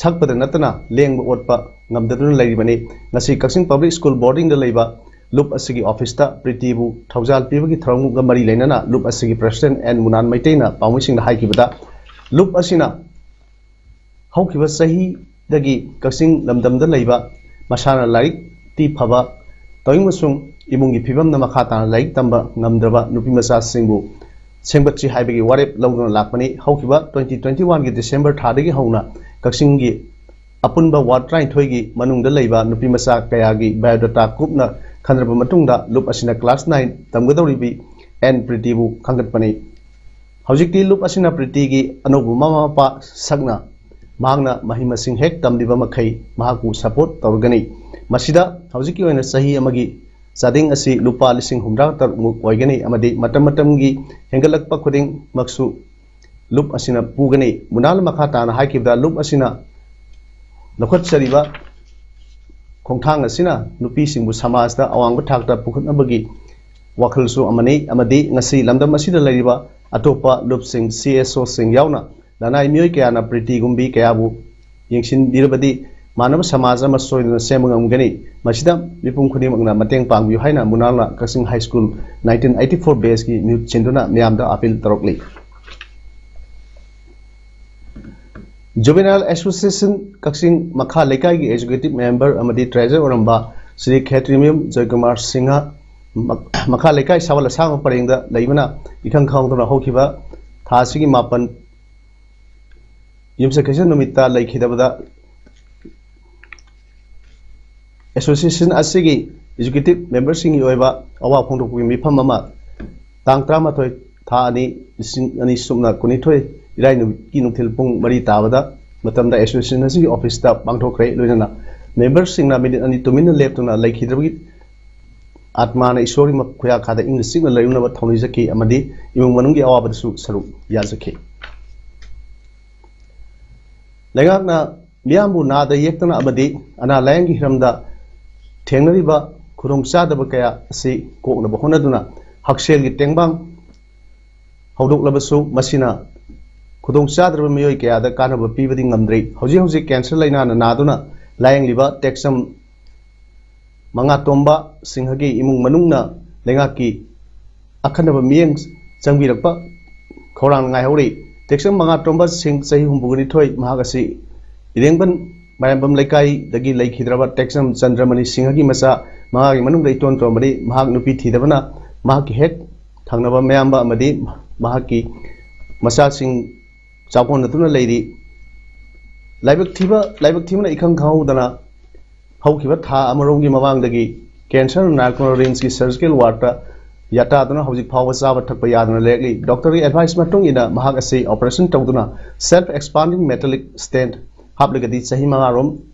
ꯁꯛꯄꯗ ꯅꯠꯇꯅ ꯂꯦꯡꯕ ꯑꯣꯠꯄ ꯉꯝꯗꯗꯨꯅ ꯂꯩꯔꯤꯕꯅꯤ꯫ ꯉꯁꯤ ꯀꯛꯆꯤꯡ ꯄꯕ꯭ꯂꯤꯛ ꯁ꯭ꯀꯨꯜ ꯕꯣꯔꯗꯤꯡꯗ ꯂꯩꯕ ꯂꯨꯞ ꯑꯁꯤꯒꯤ ꯑꯣꯐꯤꯁꯇ ꯄ꯭ꯔꯤꯇꯤꯕꯨ ꯊꯧꯖꯥꯜ ꯄꯤꯕꯒꯤ ꯊꯧꯔꯝꯒ ꯃꯔꯤ ꯂꯩꯅꯅ ꯂꯨꯞ ꯑꯁꯤꯒꯤ ꯄ꯭ꯔꯁꯤꯗꯦꯟ ꯑꯦꯟ ꯃꯨꯅꯥꯟ ꯃꯩꯇꯩꯅ ꯄꯥꯎꯃꯤꯁꯤꯡꯗ ꯍꯥꯏꯈꯤꯕꯗ, ꯂꯨꯞ ꯑꯁꯤꯅ ꯍꯧꯈꯤꯕ ꯆꯍꯤꯗꯒꯤ ꯀꯛꯆꯤꯡ ꯂꯝꯗꯝꯗ ꯂꯩꯕ ꯃꯁꯥꯅ ꯂꯥꯏꯔꯤꯛꯇꯤ ꯐꯕ ꯇꯧꯏ ꯑꯃꯁꯨꯡ ꯏꯃꯨꯡꯒꯤ ꯐꯤꯕꯝꯅ ꯃꯈꯥ ꯇꯥꯅ ꯂꯥꯏꯔꯤꯛ ꯇꯝꯕ ꯉꯝꯗ꯭ꯔꯕ ꯅꯨꯄꯤ ꯃꯆꯥꯁꯤꯡꯕꯨ ꯁꯦꯝꯒꯠꯁꯤ ꯍꯥꯏꯕꯒꯤ ꯋꯥꯔꯦꯞ ꯂꯧꯗꯨꯅ ꯂꯥꯛꯄꯅꯤ꯫ ꯍꯧꯈꯤꯕ twenty twenty-one ꯒꯤ ꯗꯤꯁꯦꯝꯕꯔ ꯊꯥꯗꯒꯤ ꯍꯧꯅ ꯀꯛꯆꯤꯡꯒꯤ ꯑꯄꯨꯟꯕ ꯋꯥꯔꯗ ꯇꯔꯥꯅꯤꯊꯣꯏꯒꯤ ꯃꯅꯨꯡꯗ ꯂꯩꯕ ꯅꯨꯄꯤ ꯃꯆꯥ ꯀꯌꯥꯒꯤ ꯕꯥꯏꯑꯣꯗꯥꯇꯥ ꯀꯨꯞꯅ ꯈꯟꯅꯔꯕ ꯃꯇꯨꯡꯗ ꯂꯨꯞ ꯑꯁꯤꯅ ꯀ꯭ꯂꯥꯁ ꯅꯥꯏꯟ ꯇꯝꯒꯗꯧꯔꯤꯕꯤ ꯑꯦꯟ ꯄ꯭ꯔꯤꯇꯤꯕꯨ ꯈꯟꯒꯠꯄꯅꯤ꯫ ꯍꯧꯖꯤꯛꯇꯤ ꯂꯨꯞ ꯑꯁꯤꯅ ꯄ꯭ꯔꯤꯇꯤꯒꯤ ꯑꯅꯧꯕ ꯃꯃꯥ ꯃꯄꯥ ꯁꯛꯅ ꯃꯍꯥꯛꯅ ꯃꯍꯩ ꯃꯁꯤꯡ ꯍꯦꯛ ꯇꯝꯂꯤꯕ ꯃꯈꯩ ꯃꯍꯥꯛꯄꯨ ꯁꯄꯣꯔꯠ ꯇꯧꯔꯒꯅꯤ꯫ ꯃꯁꯤꯗ ꯍꯧꯖꯤꯛꯀꯤ ꯑꯣꯏꯅ ꯆꯍꯤ ꯑꯃꯒꯤ ꯆꯥꯗꯤꯡ ꯑꯁꯤ ꯂꯨꯄꯥ ꯂꯤꯁꯤꯡ ꯍꯨꯝꯗ꯭ꯔꯥ ꯇꯔꯨꯛꯃꯨꯛ ꯑꯣꯏꯒꯅꯤ ꯑꯃꯗꯤ ꯃꯇꯝ ꯃꯇꯝꯒꯤ ꯍꯦꯟꯒꯠꯂꯛꯄ ꯈꯨꯗꯤꯡꯃꯛꯁꯨ ꯂꯨꯞ ꯑꯁꯤꯅ ꯄꯨꯒꯅꯤ꯫ ꯃꯨꯅꯥꯜꯅ ꯃꯈꯥ ꯇꯥꯅ ꯍꯥꯏꯈꯤꯕꯗ, ꯂꯨꯞ ꯑꯁꯤꯅ ꯂꯧꯈꯠꯆꯔꯤꯕ ꯈꯣꯡꯊꯥꯡ ꯑꯁꯤꯅ ꯅꯨꯄꯤꯁꯤꯡꯕꯨ ꯁꯃꯥꯖꯇ ꯑꯋꯥꯡꯕ ꯊꯥꯛꯇ ꯄꯨꯈꯠꯅꯕꯒꯤ ꯋꯥꯈꯜꯁꯨ ꯑꯃꯅꯤ ꯑꯃꯗꯤ ꯉꯁꯤ ꯂꯝꯗꯝ ꯑꯁꯤꯗ ꯂꯩꯔꯤꯕ ꯑꯇꯣꯞꯄ ꯂꯨꯞꯁꯤꯡ, ꯁꯤ ꯑꯦꯁ ꯑꯣꯁꯤꯡ ꯌꯥꯎꯅ ꯂꯅꯥꯏ ꯃꯤꯑꯣꯏ ꯀꯌꯥꯅ ꯄ꯭ꯔꯤꯇꯤꯒꯨꯝꯕꯤ ꯀꯌꯥꯕꯨ ꯌꯦꯡꯁꯤꯟꯕꯤꯔꯕꯗꯤ ꯃꯥꯟꯅꯕ ꯁꯃꯥꯖ ꯑꯃ ꯁꯣꯏꯗꯅ ꯁꯦꯝꯕ ꯉꯝꯒꯅꯤ꯫ ꯃꯁꯤꯗ ꯃꯤꯄꯨꯝ ꯈꯨꯗꯤꯡꯃꯛꯅ ꯃꯇꯦꯡ ꯄꯥꯡꯕꯤꯌꯨ ꯍꯥꯏꯅ ꯃꯨꯅꯥꯜꯅ ꯀꯛꯆꯤꯡ high school nineteen eighty-four batch ꯀꯤ ꯃꯤꯍꯨꯠ ꯁꯤꯟꯗꯨꯅ ꯃꯤꯌꯥꯝꯗ ꯑꯥꯄꯤꯜ ꯇꯧꯔꯛꯂꯤ꯫ Juvenile Association ꯀꯛꯆꯤꯡ ꯃꯈꯥ ꯂꯩꯀꯥꯏꯒꯤ executive member ꯑꯃꯗꯤ treasurer ꯑꯣꯏꯔꯝꯕ ꯁ꯭ꯔꯤ ꯈꯦꯇ꯭ꯔꯤꯃꯌꯨꯝ ꯖꯣꯏꯀꯨꯃꯥꯔ ꯁꯤꯡꯍ ꯃ-, ꯃꯈꯥ ꯂꯩꯀꯥꯏ ꯁꯥꯋꯜ ꯑꯁꯥꯡꯕ ꯄꯔꯦꯡꯗ ꯂꯩꯕꯅ ꯏꯈꯪ ꯈꯪꯍꯧꯗꯅ ꯍꯧꯈꯤꯕ ꯊꯥ ꯑꯁꯤꯒꯤ ꯃꯥꯄꯟ ꯌꯨꯝꯁꯀꯩꯁ ꯅꯨꯃꯤꯠꯇ ꯂꯩꯈꯤꯗꯕꯗ association ꯑꯁꯤꯒꯤ executive member ꯁꯤꯡꯒꯤ ꯑꯣꯏꯕ ꯑꯋꯥ ꯐꯣꯡꯗꯣꯛꯄꯒꯤ ꯃꯤꯐꯝ ꯑꯃ ꯇꯥꯡ ꯇꯔꯥꯃꯥꯊꯣꯏ ꯊꯥ ꯑꯅꯤ ꯂꯤꯁꯤꯡ ꯑꯅꯤ ꯁꯨꯞꯅ ꯀꯨꯟꯅꯤꯊꯣꯏ ꯏꯔꯥꯏ ꯅꯨꯃꯤꯠꯀꯤ ꯅꯨꯡꯊꯤꯜ ꯄꯨꯡ ꯃꯔꯤ ꯇꯥꯕꯗ ꯃꯇꯝꯗ association ꯑꯁꯤꯒꯤ office ꯇ ꯄꯥꯡꯊꯣꯛꯈ꯭ꯔꯦ꯫ ꯂꯣꯏꯅꯅ member ꯁꯤꯡꯅ ꯃꯤꯅꯤꯠ ꯑꯅꯤ ꯇꯨꯃꯤꯟꯅ ꯂꯦꯞꯇꯨꯅ ꯂꯩꯈꯤꯗꯕꯒꯤ ꯑꯥꯠꯃꯥꯅ ꯏꯁꯣꯔꯒꯤ ꯃ-, ꯈꯨꯌꯥꯈꯥꯗ ꯏꯪꯅ ꯆꯤꯛꯅ ꯂꯩꯔꯨꯅꯕ ꯊꯧꯅꯤꯖꯈꯤ ꯑꯃꯗꯤ ꯏꯃꯨꯡ ꯃꯅꯨꯡꯒꯤ ꯑꯋꯥꯕꯗꯁꯨ ꯁꯔꯨꯛ ꯌꯥꯖꯈꯤ꯫ ꯂꯩꯉꯥꯛꯅ ꯃꯤꯌꯥꯝꯕꯨ ꯅꯥꯗ ꯌꯦꯛꯇꯅ ꯑꯃꯗꯤ ꯑꯅꯥ ꯂꯥꯌꯦꯡꯒꯤ ꯍꯤꯔꯝꯗ ꯊꯦꯡꯅꯔꯤꯕ ꯈꯨꯗꯣꯡꯆꯥꯗꯕ ꯀꯌꯥ ꯑꯁꯤ ꯀꯣꯛꯅꯕ ꯍꯣꯠꯅꯗꯨꯅ ꯍꯛꯁꯦꯜꯒꯤ ꯇꯦꯡꯕꯥꯡ ꯍꯧꯗꯣꯛꯂꯕꯁꯨ ꯃꯁꯤꯅ ꯈꯨꯗꯣꯡꯆꯥꯗ꯭ꯔꯕ ꯃꯤꯑꯣꯏ ꯀꯌꯥꯗ ꯀꯥꯟꯅꯕ ꯄꯤꯕꯗꯤ ꯉꯝꯗ꯭ꯔꯤ꯫ ꯍꯧꯖꯤꯛ ꯍꯧꯖꯤꯛ cancer ꯂꯥꯏꯅꯥꯅ ꯅꯥꯗꯨꯅ ꯂꯥꯌꯦꯡꯂꯤꯕ ꯇꯦꯛꯆꯝ ꯃꯉꯥꯇꯣꯝꯕ ꯁꯤꯡꯍꯒꯤ ꯏꯃꯨꯡ ꯃꯅꯨꯡꯅ ꯂꯩꯉꯥꯛꯀꯤ ꯑꯈꯟꯅꯕ ꯃꯤꯠꯌꯦꯡ ꯆꯪꯕꯤꯔꯛꯄ ꯈꯧꯔꯥꯡꯅ ꯉꯥꯏꯍꯧꯔꯤ꯫ ꯇꯦꯛꯆꯝ ꯃꯉꯥꯇꯣꯝꯕ ꯁꯤꯡ, ꯆꯍꯤ ꯍꯨꯝꯐꯨꯒꯅꯤꯊꯣꯏ, ꯃꯍꯥꯛ ꯑꯁꯤ ꯏꯔꯦꯡꯕꯟ ꯃꯥꯏꯔꯦꯝꯕꯝ ꯂꯩꯀꯥꯏꯗꯒꯤ ꯂꯩꯈꯤꯗ꯭ꯔꯕ ꯇꯦꯛꯆꯝ ꯆꯟꯗ꯭ꯔꯃꯅꯤ ꯁꯤꯡꯍꯒꯤ ꯃꯆꯥ ꯃꯉꯥꯒꯤ ꯃꯅꯨꯡꯗ ꯏꯇꯣꯟ ꯇꯣꯟꯕꯅꯤ꯫ ꯃꯍꯥꯛ ꯅꯨꯄꯤ ꯊꯤꯗꯕꯅ ꯃꯍꯥꯛꯀꯤ ꯍꯦꯛ ꯊꯪꯅꯕ ꯃꯌꯥꯝꯕ ꯑꯃꯗꯤ ꯃꯍꯥꯛꯀꯤ ꯃꯆꯥꯁꯤꯡ ꯆꯥꯎꯀꯣꯟꯅꯗꯨꯅ ꯂꯩꯔꯤ꯫ ꯂꯥꯏꯕꯛ ꯊꯤꯕ, ꯂꯥꯏꯕꯛ ꯊꯤꯕꯅ ꯏꯈꯪ ꯈꯪꯍꯧꯗꯅ ꯍꯧꯈꯤꯕ ꯊꯥ ꯑꯃꯔꯣꯝꯒꯤ ꯃꯃꯥꯡꯗꯒꯤ ꯀꯦꯟꯁꯔ ꯅꯥꯔꯛꯇꯨꯅ ꯔꯤꯝꯁꯀꯤ ꯁꯔꯖꯤꯀꯦꯜ ꯋꯥꯔꯗꯇ ꯌꯥꯇꯥꯗꯨꯅ ꯍꯧꯖꯤꯛ ꯐꯥꯎꯕ ꯆꯥꯕ ꯊꯛꯄ ꯌꯥꯗꯅ ꯂꯩꯔꯛꯂꯤ꯫ ꯗꯣꯛꯇꯔꯒꯤ ꯑꯦꯗꯚꯥꯏꯁ ꯃꯇꯨꯡ ꯏꯟꯅ ꯃꯍꯥꯛ ꯑꯁꯤ ꯑꯣꯄꯔꯦꯁꯟ ꯇꯧꯗꯨꯅ ꯁꯦꯜꯐ ꯑꯦꯛꯁꯄꯥꯟꯗꯤꯡ ꯃꯦꯇꯥꯂꯤꯛ ꯁ꯭ꯇꯦꯟꯠ ꯍꯥꯞꯂꯒꯗꯤ ꯆꯍꯤ ꯃꯉꯥꯔꯣꯝ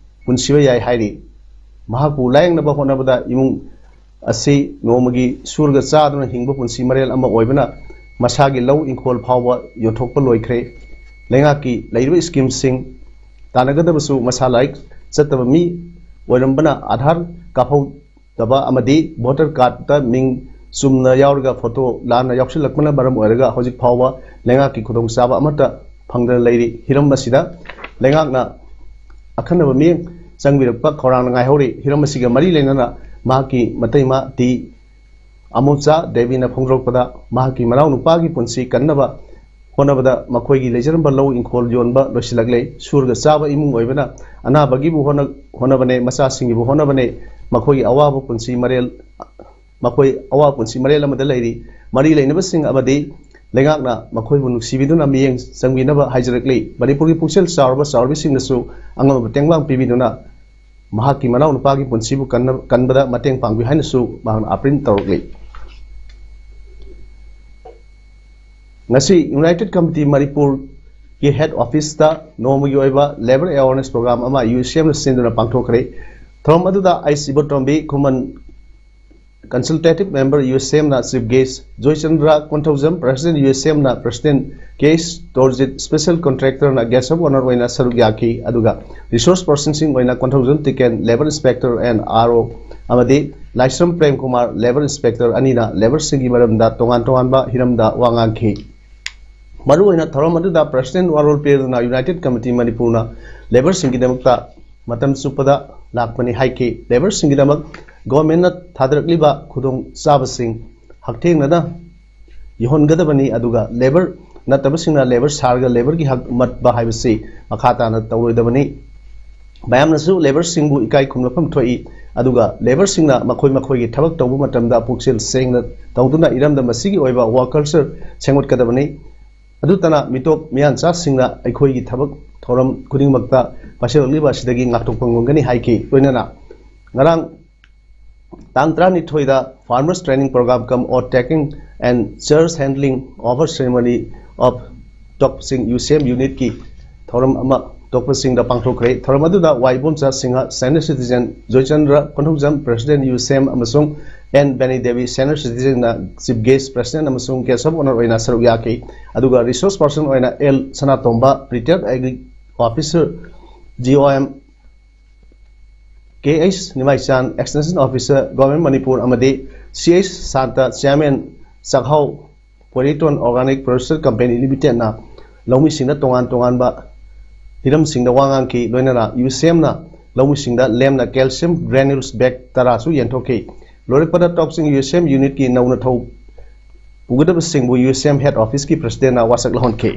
ꯄꯨꯟꯁꯤꯕ ꯌꯥꯏ ꯍꯥꯏꯔꯤ꯫ ꯃꯍꯥꯛꯄꯨ ꯂꯥꯌꯦꯡꯅꯕ ꯍꯣꯠꯅꯕꯗ ꯏꯃꯨꯡ ꯑꯁꯤ ꯅꯣꯡꯃꯒꯤ ꯁꯨꯔꯒ ꯆꯥꯗꯨꯅ ꯍꯤꯡꯕ ꯄꯨꯟꯁꯤ ꯃꯔꯦꯜ ꯑꯃ ꯑꯣꯏꯕꯅ ꯃꯁꯥꯒꯤ ꯂꯧ ꯏꯪꯈꯣꯜ ꯐꯥꯎꯕ ꯌꯣꯟꯊꯣꯛꯄ ꯂꯣꯏꯈ꯭ꯔꯦ꯫ ꯂꯩꯉꯥꯛꯀꯤ ꯂꯩꯔꯤꯕ ꯁ꯭ꯀꯤꯝꯁꯤꯡ ꯇꯥꯟꯅꯒꯗꯕꯁꯨ ꯃꯁꯥ ꯂꯥꯏꯔꯤꯛ ꯆꯠꯇꯕ ꯃꯤ ꯑꯣꯏꯔꯝꯕꯅ ꯑꯥꯙꯥꯔ ꯀꯥꯞꯍꯧꯗꯕ ꯑꯃꯗꯤ ꯚꯣꯇꯔ ꯀꯥꯔꯗꯇ ꯃꯤꯡ ꯆꯨꯝꯅ ꯌꯥꯎꯔꯒ ꯐꯣꯇꯣ ꯂꯥꯟꯅ ꯌꯥꯎꯁꯤꯜꯂꯛꯄꯅ ꯃꯔꯝ ꯑꯣꯏꯔꯒ ꯍꯧꯖꯤꯛ ꯐꯥꯎꯕ ꯂꯩꯉꯥꯛꯀꯤ ꯈꯨꯗꯣꯡꯆꯥꯕ ꯑꯃꯠꯇ ꯐꯪꯗꯅ ꯂꯩꯔꯤ꯫ ꯍꯤꯔꯝ ꯑꯁꯤꯗ ꯂꯩꯉꯥꯛꯅ ꯑꯈꯟꯅꯕ ꯃꯤꯠꯌꯦꯡ ꯆꯪꯕꯤꯔꯛꯄ ꯈꯧꯔꯥꯡꯅ ꯉꯥꯏꯍꯧꯔꯤ꯫ ꯍꯤꯔꯝ ꯑꯁꯤꯒ ꯃꯔꯤ ꯂꯩꯅꯅ ꯃꯍꯥꯛꯀꯤ ꯃꯇꯩꯃ ꯇꯤ ꯑꯃꯣꯆꯥ ꯗꯦꯕꯤꯅ ꯐꯣꯡꯗꯣꯔꯛꯄꯗ, ꯃꯍꯥꯛꯀꯤ ꯃꯅꯥꯎ ꯅꯨꯄꯥꯒꯤ ꯄꯨꯟꯁꯤ ꯀꯟꯅꯕ ꯍꯣꯠꯅꯕꯗ ꯃꯈꯣꯏꯒꯤ ꯂꯩꯖꯔꯝꯕ ꯂꯧ ꯏꯪꯈꯣꯜ ꯌꯣꯟꯕ ꯂꯣꯏꯁꯤꯜꯂꯛꯂꯦ꯫ ꯁꯨꯔꯒ ꯆꯥꯕ ꯏꯃꯨꯡ ꯑꯣꯏꯕꯅ ꯑꯅꯥꯕꯒꯤꯕꯨ ꯍꯣꯠꯅ-, ꯍꯣꯠꯅꯕꯅꯦ, ꯃꯆꯥꯁꯤꯡꯒꯤꯕꯨ ꯍꯣꯠꯅꯕꯅꯦ꯫ ꯃꯈꯣꯏꯒꯤ ꯑꯋꯥꯕ ꯄꯨꯟꯁꯤ ꯃꯔꯦꯜ, ꯃꯈꯣꯏ ꯑꯋꯥꯕ ꯄꯨꯟꯁꯤ ꯃꯔꯦꯜ ꯑꯃꯗ ꯂꯩꯔꯤ꯫ ꯃꯔꯤ ꯂꯩꯅꯕꯁꯤꯡ ꯑꯃꯗꯤ ꯂꯩꯉꯥꯛꯅ ꯃꯈꯣꯏꯕꯨ ꯅꯨꯡꯁꯤꯕꯤꯗꯨꯅ ꯃꯤꯠꯌꯦꯡ ꯆꯪꯕꯤꯅꯕ ꯍꯥꯏꯖꯔꯛꯂꯤ꯫ ꯃꯅꯤꯄꯨꯔꯒꯤ ꯄꯨꯛꯆꯦꯜ ꯆꯥꯎꯔꯕ ꯆꯥꯎꯔꯕꯤꯁꯤꯡꯅꯁꯨ ꯑꯉꯝꯕ ꯃꯇꯦꯡ ꯄꯥꯡ ꯄꯤꯕꯤꯗꯨꯅ ꯃꯍꯥꯛꯀꯤ ꯃꯅꯥꯎ ꯅꯨꯄꯥꯒꯤ ꯄꯨꯟꯁꯤꯕꯨ ꯀꯟꯅ-, ꯀꯟꯕꯗ ꯃꯇꯦꯡ ꯄꯥꯡꯕꯤꯌꯨ ꯍꯥꯏꯅꯁꯨ ꯃꯍꯥꯛꯅ ꯑꯥꯄꯤꯜ ꯇꯧꯔꯛꯂꯤ꯫ ꯉꯁꯤ ꯌꯨꯅꯥꯏꯇꯦꯗ ꯀꯝꯃꯤꯇꯤ ꯃꯅꯤꯄꯨꯔꯒꯤ ꯍꯦꯗ ꯑꯣꯐꯤꯁꯇ ꯅꯣꯡꯃꯒꯤ ꯑꯣꯏꯕ ꯂꯦꯕꯔ ꯑꯦꯋꯥꯔꯅꯦꯁ ꯄ꯭ꯔꯣꯒ꯭ꯔꯥꯝ ꯑꯃ ꯌꯨ ꯁꯤ ꯑꯦꯝꯅ ꯁꯤꯟꯗꯨꯅ ꯄꯥꯡꯊꯣꯛꯈ꯭ꯔꯦ꯫ ꯊꯧꯔꯝ ꯑꯗꯨꯗ ꯑꯩꯆ ꯏꯕꯣꯇꯣꯝꯕꯤ, ꯈꯨꯃꯟ ꯀꯟꯁꯜꯇꯦꯇꯤꯚ ꯃꯦꯝꯕꯔ ꯌꯨ ꯑꯦꯁ ꯑꯦꯝꯅ chief guest, Joychandra Konthoujam, president U S ꯑꯦꯝꯅ president, K H Torjit, special ꯀꯣꯟꯇ꯭ꯔꯦꯛꯇꯔꯅ ꯒꯦꯁ ꯑꯣꯐ ꯑꯣꯅꯔ ꯑꯣꯏꯅ ꯁꯔꯨꯛ ꯌꯥꯈꯤ꯫ ꯑꯗꯨꯒ ꯔꯤꯁꯣꯔꯁ ꯄꯔꯁꯟꯁꯤꯡ ꯑꯣꯏꯅ Konthoujam Tiken, labour inspector N R O, ꯑꯃꯗꯤ ꯂꯥꯏꯁ꯭ꯔꯝ ꯄ꯭ꯔꯦꯝ ꯀꯨꯃꯥꯔ, ꯂꯦꯕꯔ ꯏꯟꯁꯄꯦꯛꯇꯔ ꯑꯅꯤꯅ ꯂꯦꯕꯔꯁꯤꯡꯒꯤ ꯃꯔꯝꯗ ꯇꯣꯉꯥꯟ ꯇꯣꯉꯥꯟꯕ ꯍꯤꯔꯝꯗ ꯋꯥ ꯉꯥꯡꯈꯤ꯫ ꯃꯔꯨꯑꯣꯏꯅ ꯊꯧꯔꯝ ꯑꯗꯨꯗ ꯄ꯭ꯔꯦꯁꯤꯗꯦꯟꯠ ꯋꯥꯔꯣꯜ ꯄꯤꯔꯗꯨꯅ ꯌꯨꯅꯥꯏꯇꯦꯗ ꯀꯝꯃꯤꯇꯤ ꯃꯅꯤꯄꯨꯔꯅ ꯂꯦꯕꯔꯁꯤꯡꯒꯤꯗꯃꯛꯇ ꯃꯇꯝ ꯆꯨꯞꯄꯗ ꯂꯥꯛꯄꯅꯤ ꯍꯥꯏꯈꯤ꯫ ꯂꯦꯕꯔꯁꯤꯡꯒꯤꯗꯃꯛ ꯒꯣꯔꯃꯦꯟꯅ ꯊꯥꯗꯔꯛꯂꯤꯕ ꯈꯨꯗꯣꯡꯆꯥꯕꯁꯤꯡ ꯍꯛꯊꯦꯡꯅꯅ ꯌꯧꯍꯟꯒꯗꯕꯅꯤ, ꯑꯗꯨꯒ ꯂꯦꯕꯔ ꯅꯠꯇꯕꯁꯤꯡꯅ ꯂꯦꯕꯔ ꯁꯥꯔꯒ ꯂꯦꯕꯔꯒꯤ ꯍꯛ ꯃꯠꯄ ꯍꯥꯏꯕꯁꯤ ꯃꯈꯥ ꯇꯥꯅ ꯇꯧꯔꯣꯏꯗꯕꯅꯤ꯫ ꯃꯌꯥꯝꯅꯁꯨ ꯂꯦꯕꯔꯁꯤꯡꯕꯨ ꯏꯀꯥꯏ ꯈꯨꯝꯅꯐꯝ ꯊꯣꯛꯏ, ꯑꯗꯨꯒ ꯂꯦꯕꯔꯁꯤꯡꯅ ꯃꯈꯣꯏ ꯃꯈꯣꯏꯒꯤ ꯊꯕꯛ ꯇꯧꯕ ꯃꯇꯝꯗ ꯄꯨꯛꯆꯦꯜ ꯁꯦꯡꯅ ꯇꯧꯗꯨꯅ ꯏꯔꯝꯗꯝ ꯑꯁꯤꯒꯤ ꯑꯣꯏꯕ ꯋꯥꯔꯛ ꯀꯜꯆꯔ ꯁꯦꯝꯒꯠꯀꯗꯕꯅꯤ꯫ ꯑꯗꯨꯇꯅ ꯃꯤꯇꯣꯞ ꯃꯤꯌꯥꯟꯆꯥꯁꯤꯡꯅ ꯑꯩꯈꯣꯏꯒꯤ ꯊꯕꯛ ꯊꯧꯔꯝ ꯈꯨꯗꯤꯡꯃꯛꯇ ꯄꯥꯏꯁꯤꯜꯂꯛꯂꯤꯕ ꯑꯁꯤꯗꯒꯤ ꯉꯥꯛꯊꯣꯛꯄ ꯉꯝꯒꯅꯤ ꯍꯥꯏꯈꯤ꯫ ꯂꯣꯏꯅꯅ ꯉꯔꯥꯡ ꯇꯥꯡ ꯇꯔꯥꯅꯤꯊꯣꯏꯗ Farmers Training Program cum Oath Taking and Charge Handling Over Ceremony of Tokpasing U C M Unit ꯀꯤ ꯊꯧꯔꯝ ꯑꯃ ꯇꯣꯛꯄꯁꯤꯡꯗ ꯄꯥꯡꯊꯣꯛꯈ꯭ꯔꯦ꯫ ꯊꯧꯔꯝ ꯑꯗꯨꯗ Y Ibomcha Singh, Senior Citizen, Joychandra Konthoujam, President U C M, ꯑꯃꯁꯨꯡ N Beni Devi, Senior Citizen ꯅ Chief Guest, President ꯑꯃꯁꯨꯡ Guest of Honour ꯑꯣꯏꯅ ꯁꯔꯨꯛ ꯌꯥꯈꯤ꯫ ꯑꯗꯨꯒ Resource Person ꯑꯣꯏꯅ L Sanatomba, Retired Agri Officer, G O M, K H Nimaichan, Extension Officer, Government Manipur, ꯑꯃꯗꯤ ꯁꯤ ꯑꯩꯆ ꯁꯥꯟꯇ, Chairman, ꯆꯥꯛꯍꯥꯎ Poireiton Organic Producer Company Limited ꯅ ꯂꯧꯃꯤꯁꯤꯡꯗ ꯇꯣꯉꯥꯟ ꯇꯣꯉꯥꯟꯕ ꯍꯤꯔꯝꯁꯤꯡꯗ ꯋꯥ ꯉꯥꯡꯈꯤ꯫ ꯂꯣꯏꯅꯅ U C M ꯅ ꯂꯧꯃꯤꯁꯤꯡꯗ ꯂꯦꯝꯅ calcium granules bag ꯇꯔꯥꯁꯨ ꯌꯦꯟꯊꯣꯛꯈꯤ꯫ ꯂꯣꯏꯔꯛꯄꯗ ꯇꯣꯛꯆꯤꯡ U C M unit ꯀꯤ ꯅꯧꯅ ꯊꯧ ꯄꯨꯒꯗꯕꯁꯤꯡꯕꯨ U C M Head Office ꯀꯤ President ꯅ ꯋꯥꯁꯛ ꯂꯧꯍꯟꯈꯤ꯫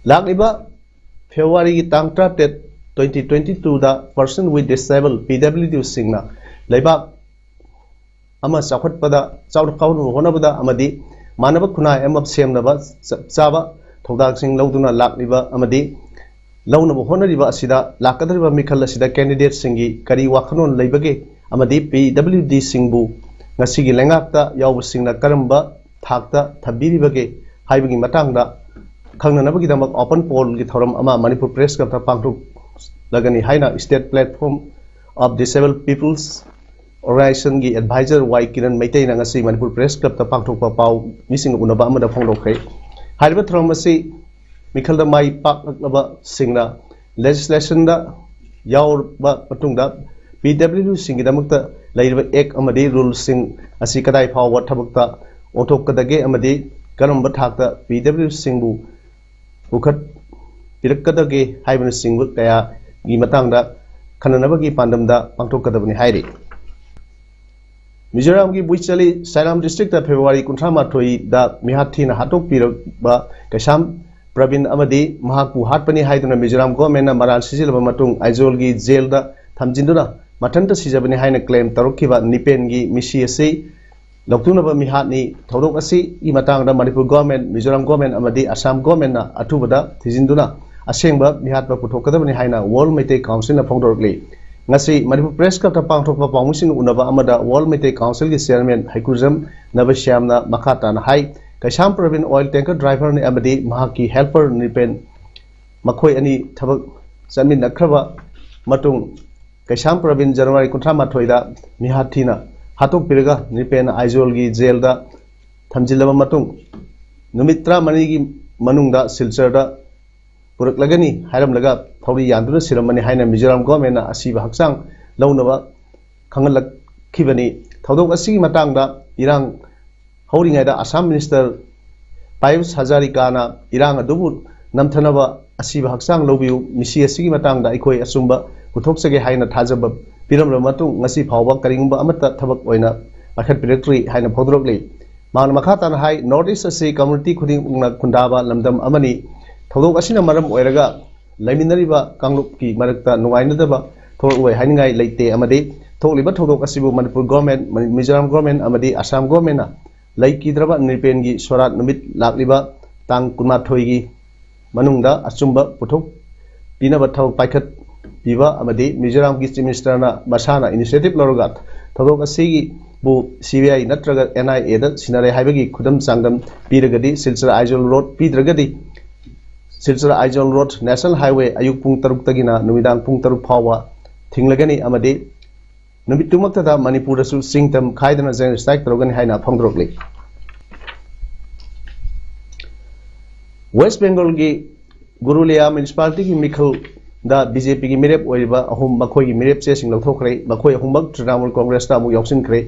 ꯂꯥꯛꯂꯤꯕ ꯐꯦꯕ꯭ꯔꯨꯋꯥꯔꯤꯒꯤ ꯇꯥꯡ ꯇꯔꯥꯇꯔꯦꯠ, twenty twenty two the Person with Disable, P W D ꯁꯤꯡꯅ ꯂꯩꯕꯥꯛ ꯑꯃ ꯆꯥꯎꯈꯠꯄꯗ, ꯆꯥꯎꯈꯠꯅꯕ ꯍꯣꯠꯅꯕꯗ ꯑꯃꯗꯤ ꯃꯥꯟꯅꯕ ꯈꯨꯟꯅꯥꯏ ꯑꯃ ꯁꯦꯝꯅꯕ ꯆꯞ ꯆꯥꯕ ꯊꯧꯗꯥꯡꯁꯤꯡ ꯂꯧꯗꯨꯅ ꯂꯥꯛꯂꯤꯕ ꯑꯃꯗꯤ ꯂꯧꯅꯕ ꯍꯣꯠꯅꯔꯤꯕ ꯑꯁꯤꯗ ꯂꯥꯛꯀꯗꯧꯔꯤꯕ ꯃꯤꯈꯜ ꯑꯁꯤꯗ candidate ꯁꯤꯡꯒꯤ ꯀꯔꯤ ꯋꯥꯈꯜꯂꯣꯟ ꯂꯩꯕꯒꯦ ꯑꯃꯗꯤ P W D ꯁꯤꯡꯕꯨ ꯉꯁꯤꯒꯤ ꯂꯩꯉꯥꯛꯇ ꯌꯥꯎꯕꯁꯤꯡꯅ ꯀꯔꯝꯕ ꯊꯥꯛꯇ ꯊꯝꯕꯤꯔꯤꯕꯒꯦ ꯍꯥꯏꯕꯒꯤ ꯃꯇꯥꯡꯗ ꯈꯪꯅꯅꯕꯒꯤꯗꯃꯛ open poll ꯒꯤ ꯊꯧꯔꯝ ꯑꯃ ꯃꯅꯤꯄꯨꯔ Press Club ꯇ ꯄꯥꯡꯊꯣꯛꯂꯒꯅꯤ ꯍꯥꯏꯅ State Platform of Disabled People's Organization ꯒꯤ Advisor ꯋꯥꯏ ꯀꯤꯔꯟ ꯃꯩꯇꯩꯅ ꯉꯁꯤ ꯃꯅꯤꯄꯨꯔ Press Club ꯇ ꯄꯥꯡꯊꯣꯛꯄ ꯄꯥꯎ ꯃꯤꯁꯤꯡꯒ ꯎꯅꯕ ꯑꯃꯗ ꯐꯣꯡꯗꯣꯛꯈ꯭ꯔꯦ꯫ ꯍꯥꯏꯔꯤꯕ ꯊꯧꯔꯝ ꯑꯁꯤ ꯃꯤꯈꯜꯗ ꯃꯥꯏ ꯄꯥꯛꯂꯛꯂꯕꯁꯤꯡꯅ legislation ꯗ ꯌꯥꯎꯔꯕ ꯃꯇꯨꯡꯗ P W D ꯁꯤꯡꯒꯤꯗꯃꯛꯇ ꯂꯩꯔꯤꯕ act ꯑꯃꯗꯤ rule ꯁꯤꯡ ꯑꯁꯤ ꯀꯗꯥꯏ ꯐꯥꯎꯕ ꯊꯕꯛꯇ ꯑꯣꯟꯊꯣꯛꯀꯗꯒꯦ ꯑꯃꯗꯤ ꯀꯔꯝꯕ ꯊꯥꯛꯇ P W D ꯁꯤꯡꯕꯨ ꯄꯨꯈꯠ ꯄꯤꯔꯛꯀꯗꯒꯦ ꯍꯥꯏꯕꯅꯆꯤꯡꯕ ꯀꯌꯥꯒꯤ ꯃꯇꯥꯡꯗ ꯈꯟꯅꯅꯕꯒꯤ ꯄꯥꯟꯗꯝꯗ ꯄꯥꯡꯊꯣꯛꯀꯗꯕꯅꯤ ꯍꯥꯏꯔꯤ꯫ ꯃꯤꯖꯣꯔꯥꯝꯒꯤ ꯕꯨꯏꯆꯂꯤ ꯁꯥꯏꯂꯥꯝ ꯗꯤꯁꯇ꯭ꯔꯤꯛꯇ ꯐꯦꯕ꯭ꯔꯨꯋꯥꯔꯤ ꯀꯨꯟꯊ꯭ꯔꯥ ꯃꯥꯊꯣꯏꯗ ꯃꯤꯍꯥꯠ ꯊꯤꯅ ꯍꯥꯠꯇꯣꯛꯄꯤꯔꯕ ꯀꯩꯁꯥꯝ ꯄ꯭ꯔꯕꯤꯟ ꯑꯃꯗꯤ ꯃꯍꯥꯛꯄꯨ ꯍꯥꯠꯄꯅꯤ ꯍꯥꯏꯗꯨꯅ ꯃꯤꯖꯣꯔꯥꯝ ꯒꯣꯔꯃꯦꯟꯅ ꯃꯔꯥꯜ ꯁꯤꯖꯤꯜꯂꯕ ꯃꯇꯨꯡ ꯑꯥꯏꯖꯣꯜꯒꯤ ꯖꯦꯜꯗ ꯊꯝꯖꯤꯟꯗꯨꯅ ꯃꯊꯟꯇ ꯁꯤꯖꯕꯅꯤ ꯍꯥꯏꯅ ꯀ꯭ꯂꯦꯝ ꯇꯧꯔꯛꯈꯤꯕ ꯅꯤꯄꯦꯟꯒꯤ ꯃꯤꯁꯤ ꯑꯁꯤ ꯂꯧꯊꯣꯛꯅꯕ ꯃꯤꯍꯥꯠꯅꯤ꯫ ꯊꯧꯗꯣꯛ ꯑꯁꯤꯒꯤ ꯃꯇꯥꯡꯗ ꯃꯅꯤꯄꯨꯔ ꯒꯣꯔꯃꯦꯟ, ꯃꯤꯖꯣꯔꯥꯝ ꯒꯣꯔꯃꯦꯟ ꯑꯃꯗꯤ ꯑꯁꯥꯝ ꯒꯣꯔꯃꯦꯟꯅ ꯑꯊꯨꯕꯗ ꯊꯤꯖꯤꯟꯗꯨꯅ ꯑꯁꯦꯡꯕ ꯃꯤꯍꯥꯠꯄ ꯄꯨꯊꯣꯛꯀꯗꯕꯅꯤ ꯍꯥꯏꯅ ꯋꯥꯔꯜ ꯃꯩꯇꯩ ꯀꯥꯎꯟꯁꯤꯜꯅ ꯐꯣꯡꯗꯣꯔꯛꯂꯤ꯫ ꯉꯁꯤ ꯃꯅꯤꯄꯨꯔ ꯄ꯭ꯔꯦꯁ ꯀ꯭ꯂꯕꯇ ꯄꯥꯡꯊꯣꯛꯄ ꯄꯥꯎꯃꯤꯁꯤꯡꯅ ꯎꯅꯕ ꯑꯃꯗ ꯋꯥꯔꯜ ꯃꯩꯇꯩ ꯀꯥꯎꯟꯁꯤꯜꯒꯤ ꯆꯤꯌꯔꯃꯦꯟ ꯍꯩꯀ꯭ꯔꯨꯖꯝ ꯅꯕꯁ꯭ꯌꯥꯝꯅ ꯃꯈꯥ ꯇꯥꯅ ꯍꯥꯏ, ꯀꯩꯁꯥꯝ ꯄ꯭ꯔꯕꯤꯟ ꯑꯣꯏꯜ ꯇꯦꯡꯀꯔ ꯗ꯭ꯔꯥꯏꯚꯔꯅꯤ ꯑꯃꯗꯤ ꯃꯍꯥꯛꯀꯤ ꯍꯦꯜꯄꯔ ꯅꯤꯄꯦꯟ ꯃꯈꯣꯏ ꯑꯅꯤ ꯊꯕꯛ ꯆꯠꯃꯤꯟꯅꯈ꯭ꯔꯕ ꯃꯇꯨꯡ ꯀꯩꯁꯥꯝ ꯄ꯭ꯔꯕꯤꯟ ꯖꯅꯋꯥꯔꯤ ꯀꯨꯟꯊ꯭ꯔꯥ ꯃꯥꯊꯣꯏꯗ ꯃꯤꯍꯥꯠ ꯊꯤꯅ ꯍꯥꯠꯇꯣꯛꯄꯤꯔꯒ ꯅꯤꯄꯦꯟ ꯑꯥꯏꯖꯣꯜꯒꯤ ꯖꯦꯜꯗ ꯊꯝꯖꯤꯜꯂꯕ ꯃꯇꯨꯡ ꯅꯨꯃꯤꯠ ꯇꯔꯥꯃꯔꯤꯒꯤ ꯃꯅꯨꯡꯗ ꯁꯤꯜꯆꯔꯗ ꯄꯨꯔꯛꯂꯒꯅꯤ ꯍꯥꯏꯔꯝꯂꯒ ꯊꯧꯔꯤ ꯌꯥꯟꯗꯨꯅ ꯁꯤꯔꯝꯕꯅꯤ ꯍꯥꯏꯅ ꯃꯤꯖꯣꯔꯥꯝ ꯒꯣꯔꯃꯦꯟꯅ ꯑꯁꯤꯕ ꯍꯛꯆꯥꯡ ꯂꯧꯅꯕ ꯈꯪꯍꯜꯂꯛꯈꯤꯕꯅꯤ꯫ ꯊꯧꯗꯣꯛ ꯑꯁꯤꯒꯤ ꯃꯇꯥꯡꯗ ꯏꯔꯥꯡ ꯍꯧꯔꯤꯉꯩꯗ ꯑꯁꯥꯝ ꯃꯤꯅꯤꯁꯇꯔ ꯄꯥꯌꯨꯁ ꯍꯖꯥꯔꯤꯀꯥꯅ ꯏꯔꯥꯡ ꯑꯗꯨꯕꯨ ꯅꯝꯊꯅꯕ ꯑꯁꯤꯕ ꯍꯛꯆꯥꯡ ꯂꯧꯕꯤꯌꯨ, ꯃꯤꯁꯤ ꯑꯁꯤꯒꯤ ꯃꯇꯥꯡꯗ ꯑꯩꯈꯣꯏ ꯑꯆꯨꯝꯕ ꯄꯨꯊꯣꯛꯆꯒꯦ ꯍꯥꯏꯅ ꯊꯥꯖꯕ ꯄꯤꯔꯝꯂꯕ ꯃꯇꯨꯡ ꯉꯁꯤ ꯐꯥꯎꯕ ꯀꯔꯤꯒꯨꯝꯕ ꯑꯃꯠꯇ ꯊꯕꯛ ꯑꯣꯏꯅ ꯄꯥꯏꯈꯠꯄꯤꯔꯛꯇ꯭ꯔꯤ ꯍꯥꯏꯅ ꯐꯣꯡꯗꯣꯔꯛꯂꯤ꯫ ꯃꯍꯥꯛꯅ ꯃꯈꯥ ꯇꯥꯅ ꯍꯥꯏ, ꯅꯣꯔꯠ ꯏꯁ ꯑꯁꯤ ꯀꯝꯃ꯭ꯌꯨꯅꯤꯇꯤ ꯈꯨꯗꯤꯡꯃꯛꯅ ꯈꯨꯟꯗꯥꯕ ꯂꯝꯗꯝ ꯑꯃꯅꯤ꯫ ꯊꯧꯗꯣꯛ ꯑꯁꯤꯅ ꯃꯔꯝ ꯑꯣꯏꯔꯒ ꯂꯩꯃꯤꯟꯅꯔꯤꯕ ꯀꯥꯡꯂꯨꯞꯀꯤ ꯃꯔꯛꯇ ꯅꯨꯡꯉꯥꯏꯅꯗꯕ ꯊꯣꯛꯂꯛꯂꯣꯏ ꯍꯥꯏꯅꯤꯡꯉꯥꯏ ꯂꯩꯇꯦ ꯑꯃꯗꯤ ꯊꯣꯛꯂꯤꯕ ꯊꯧꯗꯣꯛ ꯑꯁꯤꯕꯨ ꯃꯅꯤꯄꯨꯔ ꯒꯣꯔꯃꯦꯟ, ꯃꯤꯖꯣꯔꯥꯝ ꯒꯣꯔꯃꯦꯟ ꯑꯃꯗꯤ ꯑꯁꯥꯝ ꯒꯣꯔꯃꯦꯟꯅ ꯂꯩꯈꯤꯗ꯭ꯔꯕ ꯅ꯭ꯔꯤꯄꯦꯟꯒꯤ ꯁꯣꯔꯥꯠ ꯅꯨꯃꯤꯠ ꯂꯥꯛꯂꯤꯕ ꯇꯥꯡ ꯀꯨꯟꯃꯥꯊꯣꯏꯒꯤ ꯃꯅꯨꯡꯗ ꯑꯆꯨꯝꯕ ꯄꯨꯊꯣꯛꯄꯤꯅꯕ ꯊꯕꯛ ꯄꯥꯏꯈꯠꯄꯤꯕ ꯑꯃꯗꯤ ꯃꯤꯖꯣꯔꯥꯝꯒꯤ ꯆꯤꯐ ꯃꯤꯅꯤꯁꯇꯔꯅ ꯃꯁꯥꯅ ꯏꯅꯤꯁꯤꯌꯦꯇꯤꯚ ꯂꯧꯔꯒ ꯊꯧꯗꯣꯛ ꯑꯁꯤꯕꯨ ꯁꯤ ꯕꯤ ꯑꯥꯏ ꯅꯠꯇ꯭ꯔꯒ ꯑꯦꯟ ꯑꯥꯏ ꯑꯦꯗ ꯁꯤꯟꯅꯔꯦ ꯍꯥꯏꯕꯒꯤ ꯈꯨꯗꯝ ꯆꯥꯡꯗꯝ ꯄꯤꯔꯒꯗꯤ ꯁꯤꯜꯆꯔ ꯑꯥꯏꯖꯣꯜ ꯔꯣꯗ ꯄꯤꯗ꯭ꯔꯒꯗꯤ Silchar Aizawl road national highway ꯑꯌꯨꯛ ꯄꯨꯡ ꯇꯔꯨꯛꯇꯒꯤꯅ ꯅꯨꯃꯤꯗꯥꯡ ꯄꯨꯡ ꯇꯔꯨꯛ ꯐꯥꯎꯕ ꯊꯤꯡꯂꯒꯅꯤ ꯑꯃꯗꯤ ꯅꯨꯃꯤꯠꯇꯨꯃꯛꯇꯗ ꯃꯅꯤꯄꯨꯔꯗꯁꯨ ꯆꯤꯡ ꯇꯝ ꯈꯥꯏꯗꯅ ꯖꯦꯅꯣꯁꯥꯏꯗ ꯇꯧꯔꯒꯅꯤ ꯍꯥꯏꯅ ꯐꯣꯡꯗꯣꯔꯛꯂꯤ꯫ ꯋꯦꯁ ꯕꯦꯡꯒꯜꯒꯤ ꯒꯨꯔꯨꯂꯤꯌꯥ ꯃ꯭ꯌꯨꯅꯤꯁꯤꯄꯥꯂꯤꯇꯤꯒꯤ ꯃꯤꯈꯜꯗ ꯕꯤ ꯖꯦ ꯄꯤꯒꯤ ꯃꯤꯔꯦꯞ ꯑꯣꯏꯔꯤꯕ ꯑꯍꯨꯝ ꯃꯈꯣꯏꯒꯤ ꯃꯤꯔꯦꯞ ꯆꯦꯁꯤꯡ ꯂꯧꯊꯣꯛꯈ꯭ꯔꯦ꯫ ꯃꯈꯣꯏ ꯑꯍꯨꯝꯃꯛ ꯇ꯭ꯔꯤꯅꯥꯃꯨꯜ ꯀꯣꯡꯒ꯭ꯔꯦꯁꯇ ꯑꯃꯨꯛ ꯌꯥꯎꯁꯤꯟꯈ꯭ꯔꯦ꯫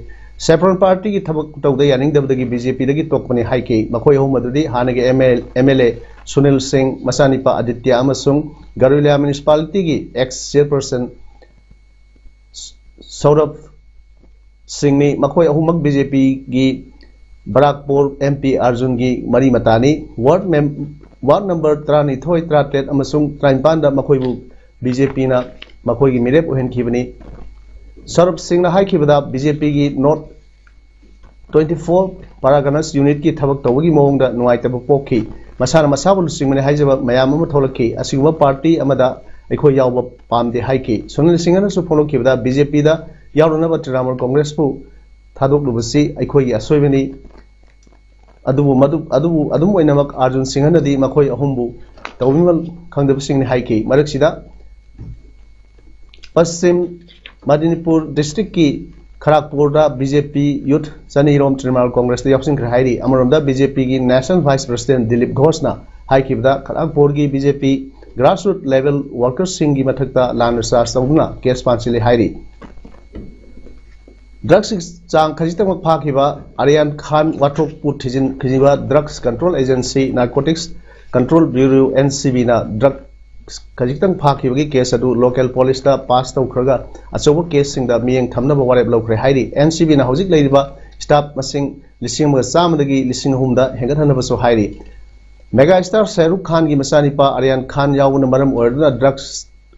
Saffron Partyꯒꯤ ꯊꯕꯛ ꯇꯧꯗ ꯌꯥꯅꯤꯡꯗꯕꯗꯒꯤ BJPꯗꯒꯤ ꯇꯣꯛꯄꯅꯤ ꯍꯥꯏꯈꯤ꯫ ꯃꯈꯣꯏ ꯑꯍꯨꯝ ꯑꯗꯨꯗꯤ ꯍꯥꯟꯅꯒꯤ MLA ꯁꯨꯅꯤꯜ ꯁꯤꯡ, ꯃꯆꯥꯅꯤꯄꯥ ꯑꯗꯤꯇ꯭ꯌ ꯑꯃꯁꯨꯡ ꯒꯔꯨꯂꯤꯌꯥ Municipalityꯒꯤ ex chairperson ꯁꯧꯔꯚ ꯁꯤꯡꯅꯤ꯫ ꯃꯈꯣꯏ ꯑꯍꯨꯝꯃꯛ BJPꯒꯤ ꯕꯔꯥꯛꯄꯨꯔ MP ꯑꯔꯖꯨꯟꯒꯤ ꯃꯔꯤ ꯃꯇꯥꯅꯤ꯫ Ward mem-, ward number ꯇꯔꯥꯅꯤꯊꯣꯏ, ꯇꯔꯥꯇꯔꯦꯠ ꯑꯃꯁꯨꯡ ꯇꯔꯥꯅꯤꯄꯥꯟꯗ ꯃꯈꯣꯏꯕꯨ BJPꯅ ꯃꯈꯣꯏꯒꯤ ꯃꯤꯔꯦꯞ ꯑꯣꯏꯍꯟꯈꯤꯕꯅꯤ꯫ ꯁꯧꯔꯚ ꯁꯤꯡꯅ ꯍꯥꯏꯈꯤꯕꯗ, BJPꯒꯤ North twenty four Paraganas unitꯀꯤ ꯊꯕꯛ ꯇꯧꯕꯒꯤ ꯃꯑꯣꯡꯗ ꯅꯨꯡꯉꯥꯏꯇꯕ ꯄꯣꯛꯈꯤ꯫ ꯃꯁꯥꯅ ꯃꯁꯥꯕꯨ ꯂꯨꯆꯤꯡꯕꯅꯤ ꯍꯥꯏꯖꯕ ꯃꯌꯥꯝ ꯑꯃ ꯊꯣꯛꯂꯛꯈꯤ꯫ ꯑꯁꯤꯒꯨꯝꯕ party ꯑꯃꯗ ꯑꯩꯈꯣꯏ ꯌꯥꯎꯕ ꯄꯥꯝꯗꯦ ꯍꯥꯏꯈꯤ꯫ ꯁꯨꯅꯤꯜ ꯁꯤꯡꯍꯅꯁꯨ ꯐꯣꯡꯗꯣꯛꯈꯤꯕꯗ, BJPꯗ ꯌꯥꯎꯔꯨꯅꯕ ꯇ꯭ꯔꯤꯅꯥꯃꯨꯜ ꯀꯣꯡꯒ꯭ꯔꯦꯁꯄꯨ ꯊꯥꯗꯣꯛꯂꯨꯕꯁꯤ ꯑꯩꯈꯣꯏꯒꯤ ꯑꯁꯣꯏꯕꯅꯤ꯫ ꯑꯗꯨꯕꯨ ꯃꯗꯨ-, ꯑꯗꯨꯕꯨ ꯑꯗꯨꯝ ꯑꯣꯏꯅꯃꯛ ꯑꯔꯖꯨꯟ ꯁꯤꯡꯍꯅꯗꯤ ꯃꯈꯣꯏ ꯑꯍꯨꯝꯕꯨ ꯇꯧꯕꯤꯃꯜ ꯈꯪꯗꯕꯁꯤꯡꯅꯤ ꯍꯥꯏꯈꯤ꯫ ꯃꯔꯛꯁꯤꯗ ꯄꯁꯆꯤꯝ ꯃꯗꯤꯅꯤꯄꯨꯔ districtꯀꯤ ꯈꯔꯥꯛꯄꯨꯔꯗ BJP youth ꯆꯅꯤꯔꯣꯝ ꯇ꯭ꯔꯤꯅꯥꯃꯨꯜ ꯀꯣꯡꯒ꯭ꯔꯦꯁꯇ ꯌꯥꯎꯁꯤꯟꯈ꯭ꯔꯦ ꯍꯥꯏꯔꯤ꯫ ꯑꯃꯔꯣꯝꯗ BJPꯒꯤ national vice president Dilip ꯘꯣꯁꯅ ꯍꯥꯏꯈꯤꯕꯗ, ꯈꯔꯥꯛꯄꯨꯔꯒꯤ BJP grassroots level workersꯁꯤꯡꯒꯤ ꯃꯊꯛꯇ ꯂꯥꯟꯅ charge ꯇꯧꯗꯨꯅ case ꯄꯥꯟꯁꯤꯜꯂꯤ ꯍꯥꯏꯔꯤ꯫ Drugs ꯆꯥꯡ ꯈꯖꯤꯛꯇꯃꯛ ꯐꯥꯈꯤꯕ ꯑꯔꯤꯌꯥꯟ ꯈꯥꯟ ꯋꯥꯊꯣꯛꯄꯨ ꯊꯤꯖꯤꯟꯈꯤꯕ Drugs Control Agency, Narcotics Control Bureau, NCBꯅ drugs ꯈꯖꯤꯛꯇꯪ ꯐꯥꯈꯤꯕꯒꯤ case ꯑꯗꯨ local policeꯇ pass ꯇꯧꯈ꯭ꯔꯒ ꯑꯆꯧꯕ caseꯁꯤꯡꯗ ꯃꯤꯠꯌꯦꯡ ꯊꯝꯅꯕ ꯋꯥꯔꯦꯞ ꯂꯧꯈ꯭ꯔꯦ ꯍꯥꯏꯔꯤ꯫ NCBꯅ ꯍꯧꯖꯤꯛ ꯂꯩꯔꯤꯕ staff ꯃꯁꯤꯡ ꯂꯤꯁꯤꯡ ꯑꯃꯒ ꯆꯥꯝꯃꯗꯒꯤ ꯂꯤꯁꯤꯡ ꯑꯍꯨꯝꯗ ꯍꯦꯟꯒꯠꯍꯟꯅꯕꯁꯨ ꯍꯥꯏꯔꯤ꯫ Mega star ꯁꯥꯍꯔꯨꯈ ꯈꯥꯟꯒꯤ ꯃꯆꯥꯅꯤꯄꯥ ꯑꯔꯤꯌꯥꯟ ꯈꯥꯟ ꯌꯥꯎꯕꯅ ꯃꯔꯝ ꯑꯣꯏꯔꯗꯨꯅ drugs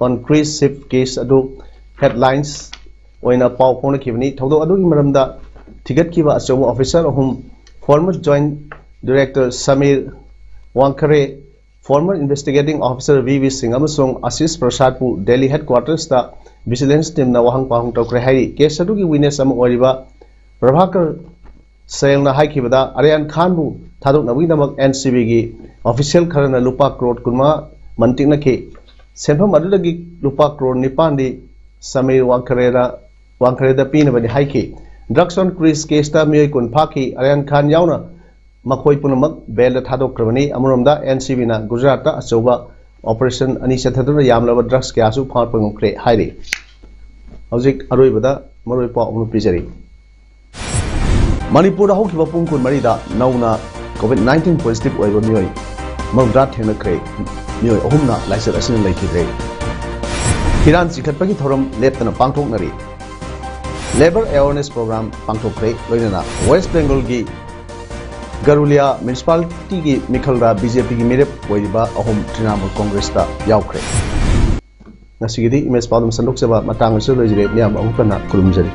on cruise ship case ꯑꯗꯨ headlines ꯑꯣꯏꯅ ꯄꯥꯎ ꯐꯣꯡꯅꯈꯤꯕꯅꯤ꯫ ꯊꯧꯗꯣꯛ ꯑꯗꯨꯒꯤ ꯃꯔꯝꯗ ꯊꯤꯒꯠꯈꯤꯕ ꯑꯆꯧꯕ officer ꯑꯍꯨꯝ, former Joint Director Samir Wankhede, former Investigating Officer V V Singh ꯑꯃꯁꯨꯡ ꯑꯁꯤꯁ ꯄ꯭ꯔꯁꯥꯗꯄꯨ Delhi headquartersꯇ vigilance teamꯅ ꯋꯥꯍꯪ ꯄꯥꯎꯍꯪ ꯇꯧꯈ꯭ꯔꯦ ꯍꯥꯏꯔꯤ꯫ Case ꯑꯗꯨꯒꯤ witness ꯑꯃ ꯑꯣꯏꯔꯤꯕ ꯄ꯭ꯔꯚꯥꯀꯔ ꯁꯌꯜꯅ ꯍꯥꯏꯈꯤꯕꯗ, ꯑꯔꯤꯌꯥꯟ ꯈꯥꯟꯕꯨ ꯊꯥꯗꯣꯛꯅꯕꯒꯤꯗꯃꯛ NCBꯒꯤ official ꯈꯔꯅ ꯂꯨꯄꯥ ꯀ꯭ꯔꯣꯔ ꯀꯨꯟꯃꯉꯥ ꯃꯟꯇꯤꯛꯅꯈꯤ꯫ ꯁꯦꯟꯐꯝ ꯑꯗꯨꯗꯒꯤ ꯂꯨꯄꯥ ꯀ꯭ꯔꯣꯔ ꯅꯤꯄꯥꯟꯗꯤ ꯁꯃꯤꯔ ꯋꯥꯡꯈꯔꯦꯗ, ꯋꯥꯡꯈꯔꯦꯗ ꯄꯤꯅꯕꯅꯤ ꯍꯥꯏꯈꯤ꯫ Drugs on cruise caseꯇ ꯃꯤꯑꯣꯏ ꯀꯨꯟ ꯐꯥꯈꯤ꯫ ꯑꯔꯤꯌꯥꯟ ꯈꯥꯟ ꯌꯥꯎꯅ ꯃꯈꯣꯏ ꯄꯨꯝꯅꯃꯛ bailꯗ ꯊꯥꯗꯣꯛꯈ꯭ꯔꯕꯅꯤ꯫ ꯑꯃꯔꯣꯝꯗ NCBꯅ ꯒꯨꯖꯔꯥꯠꯇ ꯑꯆꯧꯕ operation ꯑꯅꯤ ꯆꯠꯊꯗꯨꯅ ꯌꯥꯝꯂꯕ drugs ꯀꯌꯥꯁꯨ ꯐꯥꯒꯠꯄ ꯉꯝꯈ꯭ꯔꯦ ꯍꯥꯏꯔꯤ꯫ ꯍꯧꯖꯤꯛ ꯑꯔꯣꯏꯕꯗ ꯃꯔꯨꯑꯣꯏꯕ ꯄꯥꯎ ꯑꯃ ꯄꯤꯖꯔꯤ꯫ ꯃꯅꯤꯄꯨꯔꯗ ꯍꯧꯈꯤꯕ ꯄꯨꯡ ꯀꯨꯟꯃꯔꯤꯗ ꯅꯧꯅ COVID nineteen positive ꯑꯣꯏꯕ ꯃꯤꯑꯣꯏ ꯃꯧꯗ꯭ꯔꯥ ꯊꯦꯡꯅꯈ꯭ꯔꯦ꯫ ꯃꯤꯑꯣꯏ ꯑꯍꯨꯝꯅ ꯂꯥꯏꯆꯠ ꯑꯁꯤꯅ ꯂꯩꯈꯤꯗ꯭ꯔꯦ꯫ ꯏꯔꯥꯟ ꯆꯤꯡꯈꯠꯄꯒꯤ ꯊꯧꯔꯝ ꯂꯦꯞꯇꯅ ꯄꯥꯡꯊꯣꯛꯅꯔꯤ꯫ Labour awareness program ꯄꯥꯡꯊꯣꯛꯈ꯭ꯔꯦ꯫ ꯂꯣꯏꯅꯅ ꯋꯦꯁ꯭ꯠ ꯕꯦꯡꯒꯜꯒꯤ ꯒꯔꯨꯂꯤꯌꯥ ꯃ꯭ꯌꯨꯅꯤꯁꯤꯄꯥꯂꯤꯇꯤꯒꯤ ꯃꯤꯈꯜꯗ ꯕꯤꯖꯦꯄꯤꯒꯤ ꯃꯤꯔꯦꯞ ꯑꯣꯏꯔꯤꯕ ꯑꯍꯨꯝ ꯇ꯭ꯔꯤꯅꯥꯃꯨꯜ ꯀꯣꯡꯒ꯭ꯔꯦꯁꯇ ꯌꯥꯎꯈ꯭ꯔꯦ꯫ ꯉꯁꯤꯒꯤꯗꯤ ꯏꯃꯦꯖ ꯄꯥꯎꯗꯝ ꯁꯟꯗꯣꯛꯆꯕ ꯃꯇꯥꯡ ꯑꯁꯤꯗ ꯂꯣꯏꯖꯔꯦ꯫ ꯃꯤꯌꯥꯝ ꯑꯃꯨꯛ ꯍꯟꯅ ꯈꯨꯔꯨꯝꯖꯔꯤ꯫